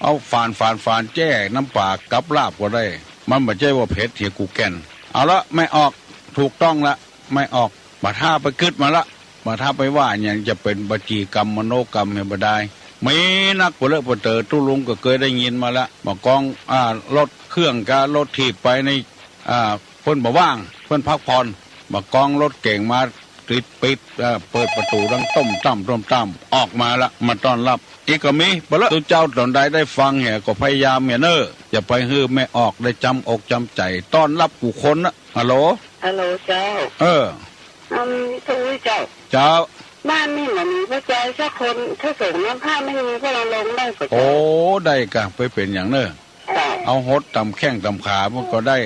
เอาฝาน ฝาน ฝานแจ้น้ำป๋ากับลาบก็ได้ มันบ่ใจ้ว่าเผ็ดเหียกู้แก่น เอาละ แม่ออก ถูกต้องละ แม่ออก บ่าถ้าไปกึ๊ดมาละ บ่าถ้าไปว่าหยังจะเป๋นวจีกรรมมโนกรรมหื้อบ่ดาย มีนักปะเลอะปะเต๋อ ตุ๊ลุงก็เกยได้ยินมาละ บ่ากอง อ่า รถเครื่องกับรถถีบไปใน อ่า เปิ้นบ่ว่าง เปิ้นพักผ่อน บ่ากองรถเก๋งมาติดปิ๊บ เอ่อ เปิดประตู๋ดังต้มตั้มต้มตั้ม ออกมาละ มาต้อนฮับ อีกก็มี ปะเลอะ ตุ๊เจ้าต๋นใดได้ฟังเหียก็พยายามเหียเน่อ อย่าไปหื้อแม่ออกได้จำอกจำใจ๋ ต้อนฮับกู้คนนะ ฮัลโหล ฮัลโหลเจ้า เออ อืม ตุ๊เจ้า เจ้า บ้านนี้บ่มีป้อจอยสักคน ถ้าสงฆ์น้ำพระไม่มี พวกเราลงได้ก่อเจ้า โอ้ ได้ก่ะ ไปเป๋นหยังเน่อ เจ้า เอาหดต๋ามแข้งต๋ามขามันก็ได้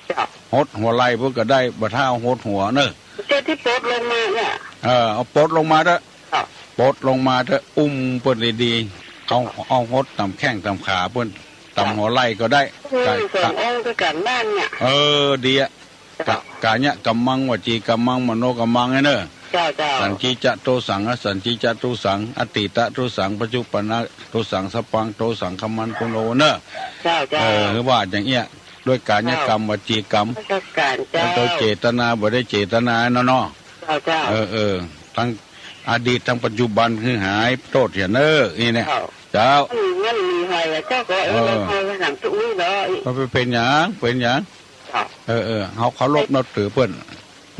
เจ้า หดหัวไหล่ปุ้นก็ได้ บ่ถ้าเอาหดหัวเน่อ เจ้าตี้ปลดลงมาเนี่ย เออ เอาปลดลงมาเต๊อะ ครับ ปลดลงมาเต๊อะ อุ้มเปิ้นดีๆ เอา เอาหดต๋ามแข้งต๋ามขาเปิ้น ต๋ามหัวไหล่ก็ได้ อืม กะ สององค์ด้วยกั๋นบ้านเนี่ย เออ ดีอะ เจ้า กะ กายะกัมมัง วจีกัมมัง มโนกัมมัง ไอ้เน่อ เจ้า เจ้า สัญจีจะโตสัง อสัญจีจะโตสัง อตีตะโตสัง ปัจจุปันนะโตสัง สัพพังโตสัง ขมันโตโน เน่อ เจ้า เจ้า เออ ว่าอย่างเอี้ย ด้วยกายกรรม เจ้า วจีกรรม ราชการ เจ้า โดยเจตนา บ่ได้เจตนาเนาะ เนาะ เจ้า เจ้า เออ เออ ตึงอดีต ตึงปัจจุบัน หื้อหายโต้ษเหียเน่อ อี้เนี่ย เจ้า เจ้า อืม มันมีหอยอะเจ้า ก็ เออ เออ เราคอยถามตุ้ยเนาะ บ่เป๋นหยัง เป๋นหยัง เจ้า เออ เออ เฮาเคารพนับถือเปิ้น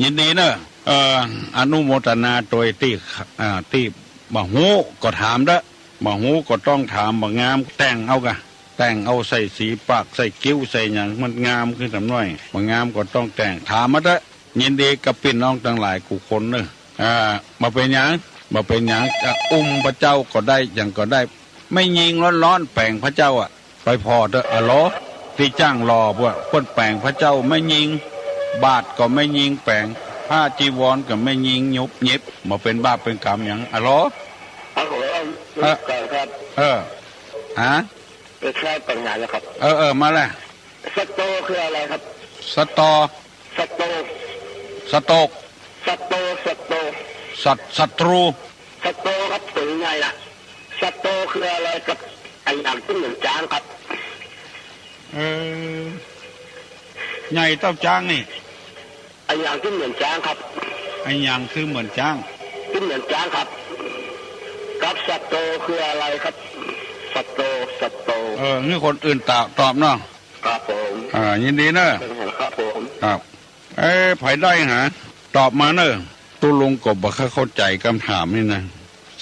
ยินดีเน่อ เออ อนุโมทนาโตยตี้ อ่า ตี้บ่ฮู้ก็ถามเต๊อะ บ่ฮู้ก็ต้องถาม บ่งามแต่งเอากะ แต่งเอาใส่สีปาก ใส่คิ้ว ใส่หยัง มันงามขึ้นต๋ามน้อย บ่งามก็ต้องแต่ง ถามมาเต๊อะ ยินดีกับปี้น้องตังหลายกู้คนเน่อ อ่า บ่เป๋นหยัง บ่เป๋นหยัง จะอุ้มพระเจ้าก็ได้ หยังก็ได้ แม่ญิงร้อนๆ แป๋งพระเจ้าอะ ไปผ่อเต๊อะ อะโหล ตี้จ้างหล่อพวก เปิ้นแป๋งพระเจ้าแม่ญิง บาตรก็แม่ญิงแป๋ง ผ้าจีวรก็แม่ญิงหยุบหยิบ บ่เป๋นบาปเป๋นกรรมหยัง อะโหล ครับผม เออ ครับ เออ ฮะ เออ ใช่ปัญหาแล้วครับ เออ เออ มาแล้ว สโตคืออะไรครับ สตอ สโต สโตก สโต สโต ศัต- ศัตรู สโตครับ เป๋นไงล่ะ สโตคืออะไรกับ อะหยังตี้เหมือนจ๊างครับ เออ ใหญ่เต้าจ๊างนี่ อะหยังตี้เหมือนจ๊างครับ อะหยังคือเหมือนจ๊าง ตี้เหมือนจ๊างครับ กับสโตคืออะไรครับ สโต สโต เออ หื้อคนอื่นตอบ ตอบเนาะ ครับผม อ่า ยินดีเน่อ ครับผม ครับ เอ้ย ใผได้หา ตอบมาเน่อ ตุ๊ลุงก็บ่ค่อยเข้าใจ๋กำถามนี่นะ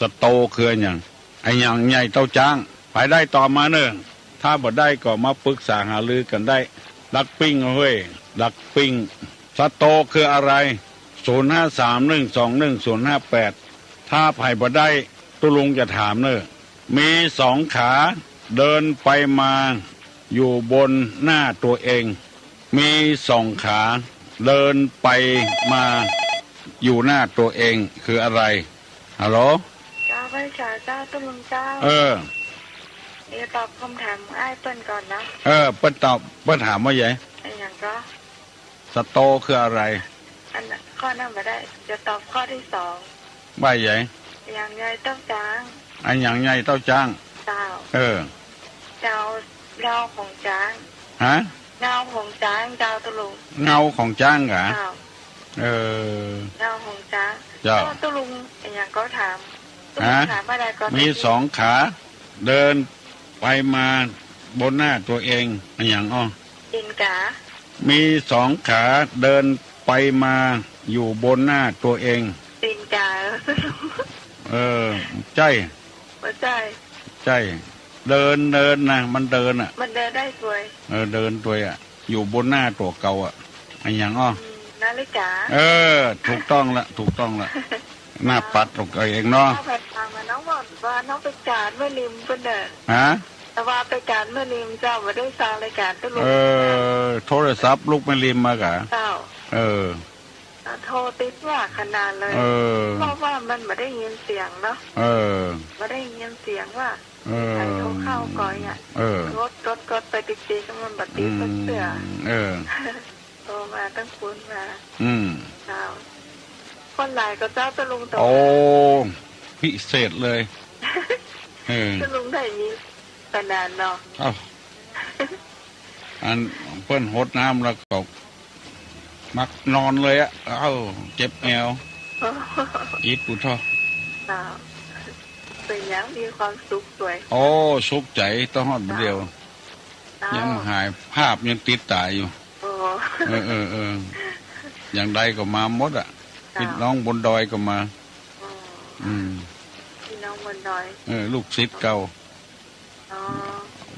สโตคืออะหยัง อะหยังใหญ่เต้าจ๊าง ใผได้ตอบมาเน่อ ถ้าบ่ได้ก็มาปรึกษาหารือกั๋นได้ ดักปิ้งเฮ้ย ดักปิ้ง สโตคืออะไร ศูนย์ห้าสามหนึ่งสองหนึ่งศูนย์ห้าแปด ถ้าใผบ่ได้ ตุ๊ลุงจะถามเน่อ มีสองขา เดินไปมาอยู่บนหน้าตัวเอง มีสองขา เดินไปมาอยู่หน้าตัวเอง คืออะไร ฮัลโหล เจ้า ไหว้สาเจ้า ตุ๊ลุงเจ้า เออ เดี๋ยวตอบกำถามอ้ายเปิ้นก่อนนะ เออ เปิ้นตอบ เปิ้นถามว่าไง อะหยังก็ สโตคืออะไร อันนั้น ข้อนั้นบ่ได้ จะตอบข้อตี้สอง ว่าไง อะหยังใหญ่เต้าจ๊าง อะหยังใหญ่เต้าจ๊าง เจ้า เออ เงา เงาของจ๊าง ฮะ เงาของจ๊าง เจ้าตุ๊ลุง เงาของจ๊างเหรอ เจ้า เออ เงาของจ๊าง เจ้า ตุ๊ลุง อะหยังก็ถาม ตุ๊ลุง ฮะ ถามอะไรก็ มีสองขา เดินไปมาบนหน้าตัวเอง อะหยังอ้อ ตีนก๋า มีสองขา เดินไปมาอยู่บนหน้าตัวเอง ตีนก๋า เออ ใจ้ บ่ใจ้ ใจ้ เดิน เดินนะ มันเดินอะ มันเดินได้ตวย เออ เดินตวยอะ อยู่บนหน้าตั๋วเก่าอะ อะหยังอ้อ อืม นาฬิกา เออ ถูกต้องละ ถูกต้องละ หน้าปัดตั๋วเก่าเองเนาะ เอาไปฟังมา น้องบอกว่าน้องไปกาดเมื่อริมเปิ้นเน่อ ฮะ แต่ว่าไปกาดเมื่อริมเจ้า บ่ได้ฟังรายก๋านตุ๊ลุง เออ โทรศัพท์ลุกแม่ริมมากะ เจ้า เออ โทรติดว่าขนาดเลย เออ เพราะว่ามันบ่ได้ยินเสียงเนาะ เออ บ่ได้ยินเสียงว่า เออ ใผโทรเข้าก่อนอะ เออ กด กด กดไปติดๆ มันบ่ติดสักเตื้อ อืม เออ โทรมาตั้งปุ้นมา อืม เจ้า คนหลายก็เจ้าตุ๊ลุงโต โอ้ พิเศษเลย เออ ตุ๊ลุงได้มีขนาดเนาะ เอ้า อันเปิ้นหดน้ำแล้วก็ มักนอนเลยอะ เอ้า เจ็บแอว อิดปุ้นเถาะ เจ้า เป๋นหยังมีความสุขตวย โอ้ สุขใจ๋ ตะฮอดบ่าเดี่ยว เจ้า ยังบ่หาย ภาพยังติดต๋าอยู่ โอ้ เออ เออ เออ อย่างใดก็มาหมดอะ เจ้า ปี้น้องบนดอยก็มา อ๋อ อืม ปี้น้องบนดอย เออ ลูกศิษย์เก่า อ๋อ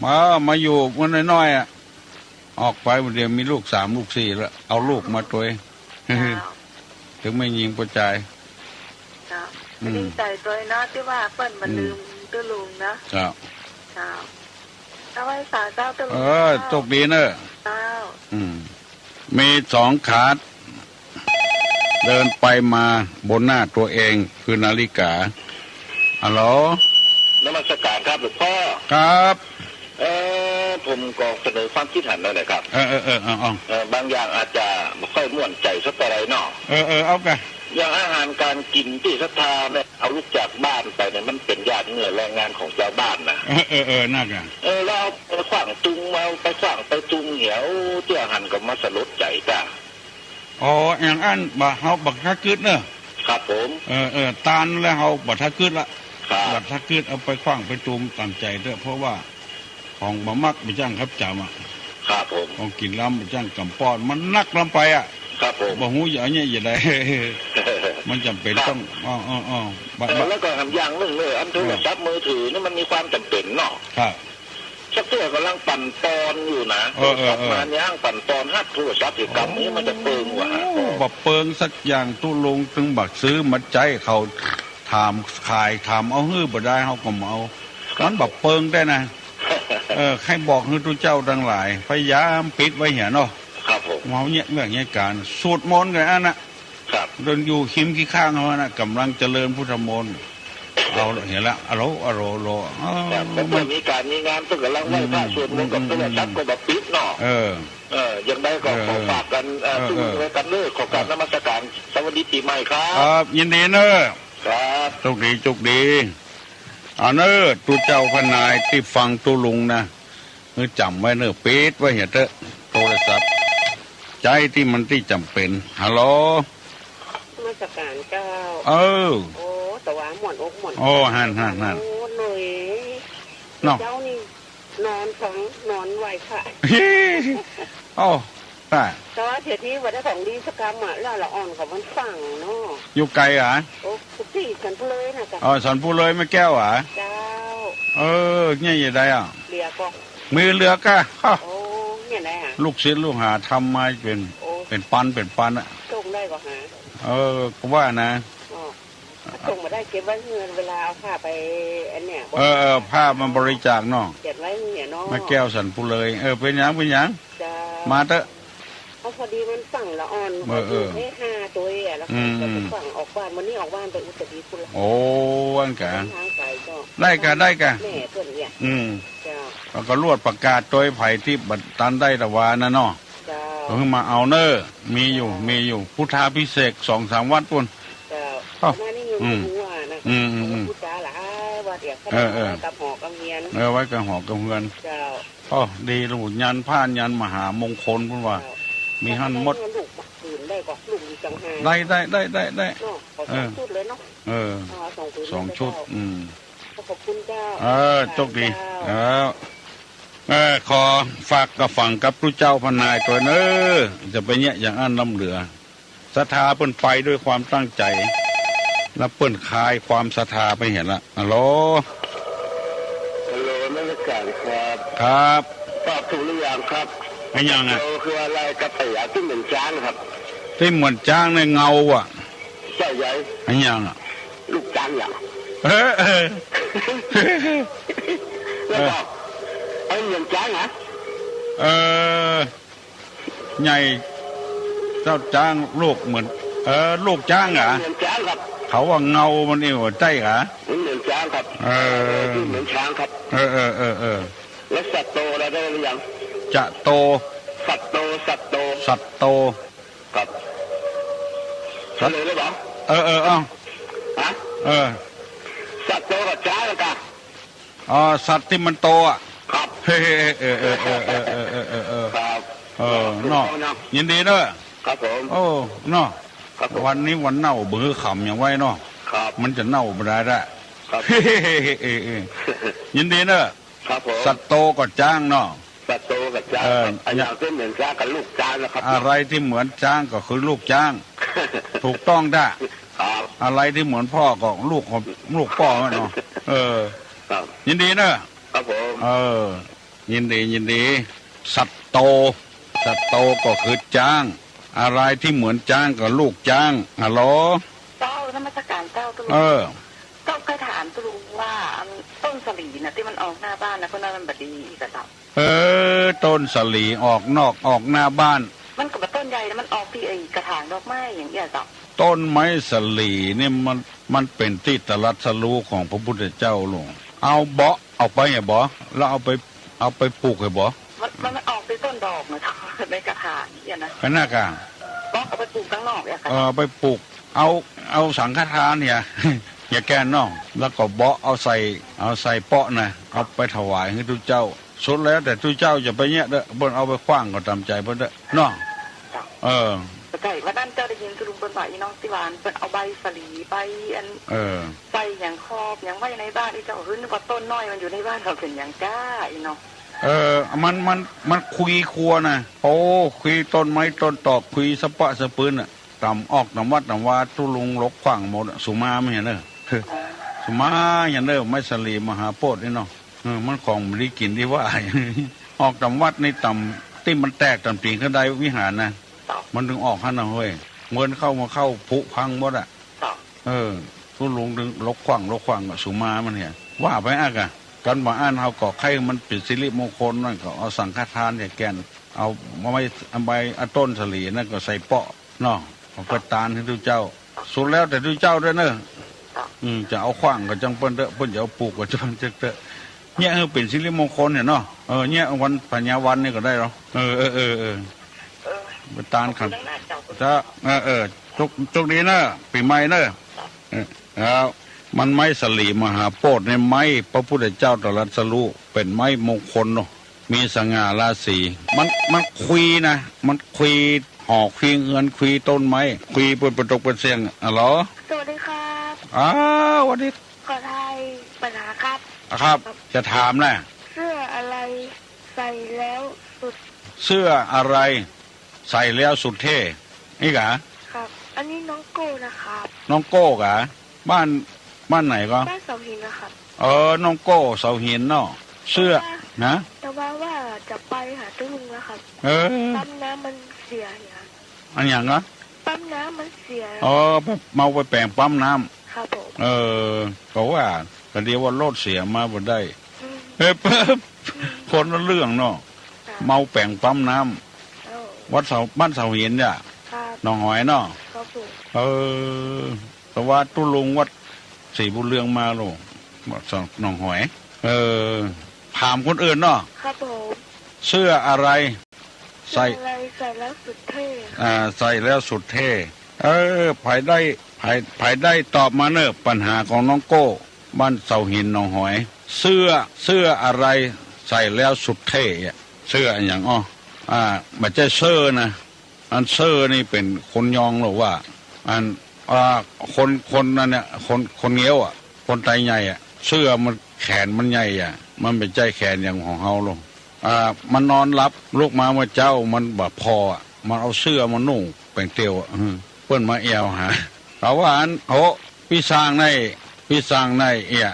มา มาอยู่เมื่อน้อยๆ อะ ออกไปบ่าเดี่ยวมีลูกสามลูกสี่แล้ว เอาลูกมาตวย เจ้า ตึงแม่ญิงป้อจาย เจ้า อืม ดีใจ๋ตวยเนาะ ตี้ว่าเปิ้นบ่ลืมตุ๊ลุงเนาะ เจ้า เจ้า เอาไหว้สาเจ้าตุ๊ลุง เออ เจ้า โชคดีเน่อ เจ้า อืม มีสองขา เดินไปมาบนหน้าตัวเองคือนาฬิกา ฮัลโหล นมัสการครับหลวงพ่อ ครับ เอ่อ ผมก็เสนอความคิดหันหน่อยนะครับ เออ เออ เออ เอา เอา เอ่อ บางอย่างอาจจะบ่ค่อยม่วนใจ๋สักเต้าใดเนาะ เออ เออ เอากะ อย่างอาหารก๋านกิ๋นตี้ศรัทธาเนี่ย เอาลุกจากบ้านไปเนี่ย มันเป๋นญาติเนื้อแรงงานของจาวบ้านนะ เออ เออ เออ นั่นกะ เออ แล้วเอาไปขว้างตุง เอาไปขว้างไปตุงเหีย โอ้ เตื้อหันก็มาสลดใจ๋จ้า อ๋อ อย่างอั้นบ่ เฮาบ่ทะกึ๊ดเนอะ ครับผม เออ เออ ตานแล้วเฮาบ่ทะกึ๊ดละ ครับ บ่ทะกึ๊ด เอาไปขว้างไปตุงต๋ามใจ๋เต๊อะ เพราะว่าของบ่มักบ่จ้างครับจ๋ำอะ ครับผม ของกิ๋นลำบ่จ้างก๋ำป้อน มันหนักลำไปอะ ครับผม บ่ฮู้จะเอาเนี่ยจะใด มันจ๋ำเป๋น ครับ ต้อง อ้อ อ้อ อ้อ บ่ เออ บ่ แล้วก็แถมอย่างนึ่งเนอะ อันโทรศัพท์มือถือนี่มันมีความจ๋ำเป๋นเนาะ ครับ สักเตื้อก่ำลังปั่นปอนอยู่นะ เออ เออ โทรศัพท์มาเนี่ย หั้งปั่นปอนฮับโทรศัพท์อยู่ กำนี้มันจะเปิงวะฮะ โอ้ บ่เปิงสักอย่าง ตุ๊ลุง ตึงบ่ซื้อมาใจ๊เขา ถามขาย ถามเอาหื้อบ่ได้ เฮาก็บ่เอา มันบ่เปิงได้นะ เออ ใค่บอกหื้อตุ๊เจ้าตังหลาย พยายามปิดไว้เหียเนาะ ครับผม เฮาเยียะเวียกเยียะก๋าน สวดมนต์กั๋นอั้นน่ะ ครับ เดินอยู่ฮิมขี้ข้างเฮาน่ะ ก๋ำลังเจริญพุทธมนต์ เอาละ หันละ อะโหล อะโหล อะโหล อ้าว ครับ มันก็มีก๋านมีงาน เปิ้นก๋ำลังไหว้พระ อืม สวดมนต์กับ อืม โทรศัพท์ก็บ่ปิดเนาะ เออ เออ อย่างใดก็ เออ ขอฝากกั๋น เอ่อ เออ ตุ๊ลุง เออ ไว้กั๋นเน้อ ขอกราบนมัสการ สวัสดีปี๋ใหม่ครับ ครับ ยินดีเน้อ ครับ โชคดี โชคดี เอาเน้อ ตุ๊เจ้าพระนายตี้ฟังตุ๊ลุงนะ หื้อจ๋ำไว้เน้อ ปิดไว้เหียเต๊อะ โทรศัพท์ ใจ๊ตี้มันตี้จ๋ำเป๋น ฮัลโหล นมัสการเจ้า เออ โอ้ แต่ว่าม่วนอกม่วน โอ้ หั้น หั้น หั้น โอ้ เหนื่อย เนาะ เจ้านี่นอนฟัง นอนไหว้พระ โอ้ ต๋าย แต่ว่าเสียทีบ่ได้ของดีสักกำอะ แล้วละอ่อนของมันฟังเนาะ อยู่ไก๋อะ โอ้ กุฏิสันปุเลยนะเจ้า อ๋อ สันปุเลยแม่แก้วอะ เจ้า เออ เนี่ยจะใดอะ เหลือก็ มีเหลือก้า ฮะ โอ้ เนี่ยใดอะ ลูกศิษย์ลูกหาทำมาเป๋น โอ้ เป๋นปัน เป๋นปันอะ ส่งได้ก็หา เออ ก็ว่านะ อ๋อ ส่งมาได้เก็บไว้เฮือน เวลาเอาผ้าไปอันเนี่ย เออ เออ ผ้ามันบริจาคเนาะ เก็บไว้เนี่ยเนาะ แม่แก้วสันปุเลย เออ เป๋นหยัง เป๋นหยัง เจ้า มาเต๊อะ เอาพอดีมันฟังละอ่อน เออ เออ เอ๊ะ ห้าตัวอะ แล้ว อืม ก็ไปฟังออกบ้าน มื้อนี้ออกบ้านไปอุตรดิตถ์พุ้นละ โอ้ อั้นกะ ทางไก๋ก็ ได้กะ ได้กะ แม่เปิ้นเนี่ย อืม เจ้า แล้วก็ลวดประกาศตวย ใผตี้บ่ตันได้ตะวานะเนาะ เจ้า ก็หื้อมาเอาเน้อ มีอยู่ เจ้า มีอยู่ พุทธาภิเษกสองสามวัดปู้น เจ้า เอ้า หน้านี่ยัง อืม บ่ฮู้อะนะ อืม อืม อืม พูดจ๋าหลายวัดเนี่ย เออ เออ ไว้กับหอกับเฮือน เออ ไว้กับหอกับเฮือน เจ้า อ้อ ดีลูก ยันต์พระยันต์มหามงคลปู้นว่า เจ้า มีหั้นหมด ถ้าได้ลูกผืนได้ก็ลูกดีจังหาก ได้ ได้ ได้ ได้ ได้ เนาะ ขอสอง เออ ชุดเลยเนาะ เออ เอาสองผืน สองชุด เจ้า อืม ขอบคุณเจ้า เออ โชคดี เจ้า เออ เออ ขอฝากกับฝังกับตุ๊เจ้าพระนายตวยเน้อ จะไปเยียะอย่างอั้นล้ำเหลือ ศรัทธาเปิ้นไปด้วยความตั้งใจ๋ แล้วเปิ้นคลายความศรัทธาไปหั้นละ ฮัลโหล ฮัลโหล นมัสการครับ ครับ ตอบถูกหรือยังครับ อะหยังอะ โตคืออะไรครับ ตี้เหมือนจ๊างครับ ตี้เหมือนจ๊างในเงาอะ ใจ้ใหญ่ อะหยังอะ ลูกจ๊างหยัง เออ เออ แล้วก็ เออ เหมือนจ๊างนะ เออ ใหญ่เต้าจ๊าง ลูกเหมือน เออ ลูกจ๊างอะ เหมือนจ๊างครับ เขาว่าเงามันนี่ว่าใจ้กะ มันเหมือนจ๊างครับ เออ ที่เหมือนช้างครับ เออ เออ เออ เออ แล้วสัตโตอะไรได้หรือยัง จะโต สัตโต สัตโต สัตโต ครับ สัต เฉลยเลยเหรอ เออ เออ เอา ฮะ เออ สัตโตกับจ๊างกะ อ๋อ สัตว์ตี้มันโตอะ ครับ เฮ้ย เออ เออ ครับ เออ เนาะ ถูกต้องนะ ยินดีเน้อ ครับผม โอ้ เนาะ ครับผม วันนี้วันเน่า บ่หื้อขำหยังไว้เนาะ ครับ มันจะเน่าบ่ได้ละ ครับ เออ เออ ยินดีเน้อ ครับผม สัตโตกับจ๊างเนาะ สัตโตกับจ๊าง เออ ครับ อะหยังตี้เหมือนจ๊างกับลูกจ๊างนะครับ อะไรตี้เหมือนจ๊างก็คือลูกจ๊าง ถูกต้องจ้ะ ครับ อะไรตี้เหมือนป้อก็ลูกของ ลูกป้อเนาะ เออ ครับ ยินดีเน้อ ครับผม เออ ยินดี ยินดี สัตโต สัตโตก็คือจ๊าง อะไรตี้เหมือนจ๊างก็ลูกจ๊าง ฮัลโหล เจ้า นมัสการเจ้าตุ๊ลุง เออ เจ้า ใค่ถามตุ๊ลุงว่า อันต้นสาลีน่ะ ตี้มันออกหน้าบ้านน่ะ เปิ้นว่ามันบ่ดีกะเจ้า เออ ต้นสาลีออกนอกออกหน้าบ้าน มันก็บ่ต้น ใหญ่แล้วมันออกตี้ไอ้กระถางดอกไม้อย่างเนี้ยเจ้า ต้นไม้สาลีนี่มัน มันเป๋นตี้ตรัสรู้ของพระพุทธเจ้าลง เอาเบาะออกไปอะบ่ แล้วเอาไป เอาไปปลูกอะบ่ มัน มัน มันออกตี้ต้นดอกนะเจ้า ในกระถางเนี่ยนะ ก็น่ากะ เบาะเอาไปปลูกข้างนอกเนี่ยค่ะ เออ ไปปลูก เอา เอาสังฆทานเนี่ย อย่าแก่นอก แล้วก็เบาะเอาใส่ เอาใส่เปาะนะ เอาไปถวายหื้อตุ๊เจ้า สุดแล้วแต่ตุ๊เจ้าจะไปเยียะเต๊อะ เปิ้นเอาไปขว้างก็ต๋ามใจ๋เปิ้นเต๊อะ เนาะ เออ ใจ้ วันนั้นเจ้าได้ยินตุ๊ลุงเปิ้นว่า อีน้องตี้หวานเปิ้นเอาใบสาลี ใบอัน เออ ใส่หยังคอบหยังไว้ในบ้าน อีเจ้าหื้อนึกว่าต้นน้อยมันอยู่ในบ้าน เขาเป๋นหยังก้า อีน้อง เออ มัน มัน มันคุยครัวนะ โอ้ คุยต้นไม้ต้นตอก คุยสะปะสะปืนน่ะ ต๋ามออกต๋ามวัดต๋ามวา ตุ๊ลุงลกขว้างหมดอะ สุมาไม่เหียเน่อ สุมาเหียเน่อ ไม้สาลีมหาโพธิ์นี่เนาะ เออ มันของบ่ดีกิ๋นตี้ว่า ออกต๋ามวัดนี่ต๋าม ตี้มันแตกต๋ามติ่งข้างใดวิหารนะ มันตึงออกหั้นนะเฮ้ย เมินเข้ามาเข้าผุพังหมดอะ เออ ตุ๊ลุงตึงลกขว้าง ลกขว้างก็สุมามันเหีย ว่าไปอะกะ กั๋นบ่าอั้นเฮาก็ใค่มันเป๋นสิริมงคลนั่นก็เอาสังฆทานเนี่ยแก่น เอาใบ เอาใบ เอาต้นสาลีนั่นก็ใส่เปาะเนาะ เอาไปตานหื้อตุ๊เจ้า สุดแล้วแต่ตุ๊เจ้าเต๊อะเน่อ อืม จะเอาขว้างก็จังเปิ้นเต๊อะ เปิ้นจะเอาปลูกก็จังเปิ้นเต๊อะ เนี่ย เออ เป๋นสิริมงคลเนี่ยเนาะ เออ เนี่ย วันพญาวันนี่ก็ได้เหรอ เออ เออ เออ เออ ไปตานขัน ขอบคุณมากเจ้า จ้า เออ เออ โชค โชคดีเน่อ ปี๋ใหม่เน่อ เออ แล้วมันไม้สาลีมหาโพธิ์ในไม้พระพุทธเจ้าตรัสรู้ เป๋นไม้มงคลเนาะ มีสง่าราศี มัน มันคุยนะ มันคุยหอคุยเฮือนคุยต้นไม้ คุยเปิ้นเป๋นตกเป๋นเสี้ยง อะโหล สวัสดีครับ อ้าว สวัสดี ขอทายปัญหาครับ ครับ ครับ จะถามนะ เสื้ออะไรใส่แล้วสุด เสื้ออะไรใส่แล้วสุดเท่ นี่กะ ครับ อันนี้น้องโก้นะครับ น้องโก้กะ บ้าน บ้านไหนก็ บ้านเสาหินนะครับ เออ น้องโก้เสาหินเนาะ เสื้อ แต่ว่า นะ แต่ว่าว่าจะไปหาตุ๊ลุงนะครับ เออ ปั๊มน้ำมันเสียครับ อันหยังอะ ปั๊มน้ำมันเสีย อ๋อ ไป เมาไปแป๋งปั๊มน้ำ ครับผม เออ ก็ว่า ก็เดี๋ยวว่ารถเสียมาบ่ได้ อืม เอ้ย คนละเรื่องเนาะ ครับ เมาแป๋งปั๊มน้ำ เอ้า วัดเสา บ้านเสาหินเนี่ย ครับ หนองหอยเนาะ ครับผม เออ แต่ว่าตุ๊ลุงวัดศรีบุญเรืองมาโล วัดหนองหอย เออ ถามคนอื่นเนาะ ครับผม เสื้ออะไร ใส่ เสื้ออะไรใส่แล้วสุดเท่ อ่า ใส่แล้วสุดเท่ เออ ใผได้ ใผ ใผได้ตอบมาเน่อ ปัญหาของน้องโก้ บ้านเสาหินหนองหอย เสื้อ เสื้ออะไรใส่แล้วสุดเท่อะ เสื้ออะหยังอ้อ อ่า บ่ใจ้เซอร์นะ อันเซอร์นี่เป๋นคนยองหรือว่า อัน อ่า คน คนนั้นเนี่ย คน คนเงี้ยวอะ คนไตใหญ่อะ เสื้อมันแขนมันใหญ่อะ มันบ่ใจ้แขนอย่างของเฮาหรอก อ่า มันนอนหลับ ลุกมาเมื่อเจ๊า มันบ่ผ่ออะ มันเอาเสื้อมานุ่งแป๋งเตียวอะ อืม เปิ้นมาแอ่วหา เขาว่าอัน โห ปี้ซ่างใน ปี้ซ่างในเอี้ย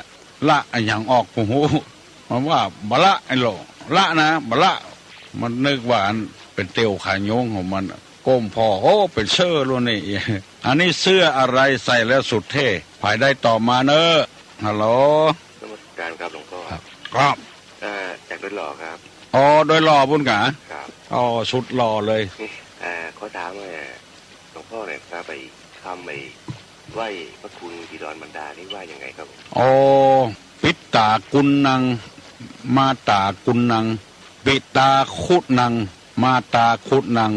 ละอะหยังออกบ่ฮู้ มันว่าบ่ละไอ้โหล ละนะ บ่ละ มันนึกว่าอันเป๋นเตียวขาโยงของมัน ก้มผ่อ โอ้ เป๋นเสื้อรุ่นนี้ อันนี้เสื้ออะไรใส่แล้วสุดเท่ ใผได้ตอบมาเน่อ ฮัลโหล นมัสการครับหลวงพ่อ ครับ ครับ เอ่อ จากดอยหล่อครับ อ๋อ ดอยหล่อปู๊นกา ครับ อ๋อ สุดหล่อเลย เอ่อ ขอถาม เอ่อ หลวงพ่อหน่อยครับ ไอ้คำไอ้ไหว้พระคุณบิดามารดานี่ว่ายังไงครับผม อ๋อ ปิตาคุณนัง มาตาคุณนัง ปิตาคุณัง มาตาคุณัง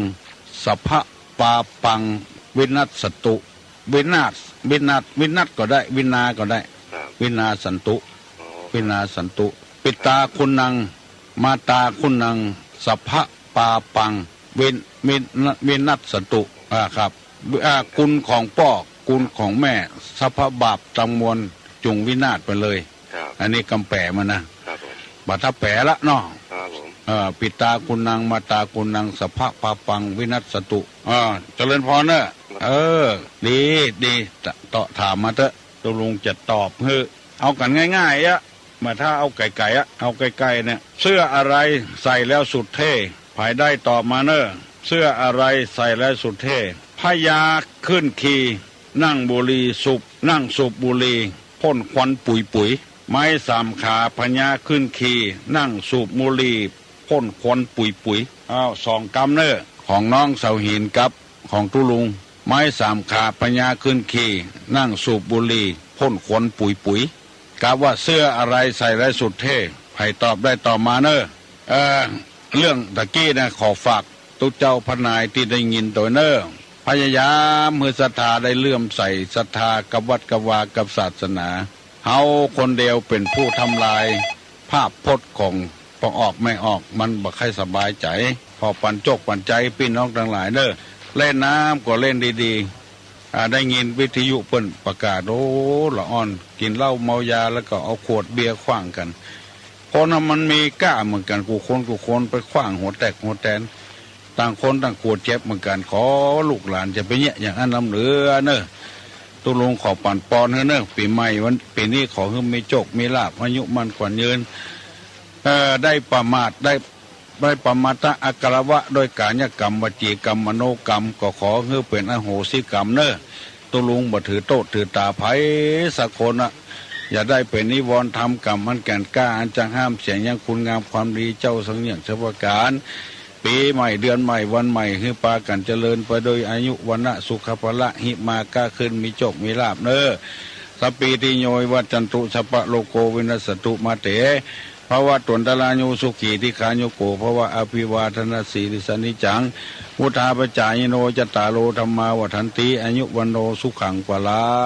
สัพพะปาปัง วินัสสตุ วินาศ วินาศ วินัศก็ได้ วินาก็ได้ ครับ วินาสันตุ อ๋อ วินาสันตุ ปิตาคุณัง มาตาคุณัง สัพพะปาปัง วิน วิน วินัสสตุ อ่า ครับ อ่า คุณของป้อ คุณของแม่ สัพพะบาปตังมวล จุ่งวินาศไปเลย ครับ อันนี้กำแป๋มันนะ ครับผม บ่าถ้าแป๋ละเนาะ ครับผม เอ่อ ปิตาคุณัง มาตาคุณัง สัพพะปาปัง วินัสสตุ อ่า เจริญพรเน่อ ครับ เออ ดี ดี เตาะถามมาเต๊อะ ตุ๊ลุงจะตอบหื้อ เอากั๋นง่ายๆ อะ บ่าถ้าเอาไก๋ๆ อะ เอาไก๋ๆ เนี่ย เสื้ออะไรใส่แล้วสุดเท่ ใผได้ตอบมาเน่อ เสื้ออะไรใส่แล้วสุดเท่ พญาขึ้นขี่ นั่งบุหรี่สูบ นั่งสูบบุหรี่ พ่นควันปุ๋ยๆ ไม้สามขา พญาขึ้นขี่ นั่งสูบบุหรี่ พ่นควันปุ๋ยๆ อ้าว สองกำเน่อ ของน้องเสาหินกับของตุ๊ลุง ไม้สามขา พญาขึ้นขี่ นั่งสูบบุหรี่ พ่นควันปุ๋ยๆ กะว่าเสื้ออะไรใส่แล้วสุดเท่ ใผตอบได้ตอบมาเน่อ เอ่อ เรื่องตะกี้นะ ขอฝากตุ๊เจ้าพระนายตี้ได้ยินตวยเน่อ พยายามหื้อศรัทธาได้เลื่อมใสศรัทธากับวัดกับวากับศาสนา เฮาคนเดียวเป๋นผู้ทำลายภาพพจน์ของป้อออกแม่ออก มันบ่ใค่สบายใจ๋ ขอปันจกปันใจ๋ปี้น้องตังหลายเน่อ เล่นน้ำก็เล่นดีๆ อ่า ได้ยินวิทยุเปิ้นประกาศ โอ้ ละอ่อน กิ๋นเหล้าเมายาแล้วก็เอาขวดเบียร์ขว้างกั๋น คนน่ะมันมีก้าเหมือนกั๋น กู้คนกู้คนไปขว้างหัวแตกหัวแตน ต่างคนต่างขวดเจ็บเหมือนกั๋น ขอลูกหลานจะไปเยียะอย่างอั้นนำเน่อเน่อ ตุ๊ลุงขอปันปอนหื้อเน่อ ปี๋ใหม่วัน ปี๋นี้ขอหื้อมีโจคมีลาภ อายุมั่นขวัญยืน เอ่อ ได้ประมาท ได้ ได้ประมาทอักขระวะ ด้วยกายกรรม วจีกรรม มโนกรรม ก็ขอหื้อเป๋นอโหสิกรรมเน่อ ตุ๊ลุงบ่ถือโต้ษถือตาใผสักคนอะ อย่าได้เป๋นนิวรณ์ธรรมกรรมอันแก่นกล้า อันจักห้ามเสียงยังคุณงามความดีเจ้าสังเยียะเสวยก๋าน ปี๋ใหม่เดือนใหม่วันใหม่ หื้อปากั๋นเจริญไปโดยอายุวรรณะสุขะพละ หิมาก้าขึ้นมีโจคมีลาภเน่อ สัพพีติโยวิวัชชันตุ สัพพะโรโควินัสสะตุ มาเต ภวัตวันตรายุ สุขีทีฆายุโก ภวะ อภิวาทะนะสีลิสสะนิจจัง วุฑฒาปะจายิโน จัตตาโร ธัมมา วัฑฒันติ อายุ วัณโณ สุขัง พะลัง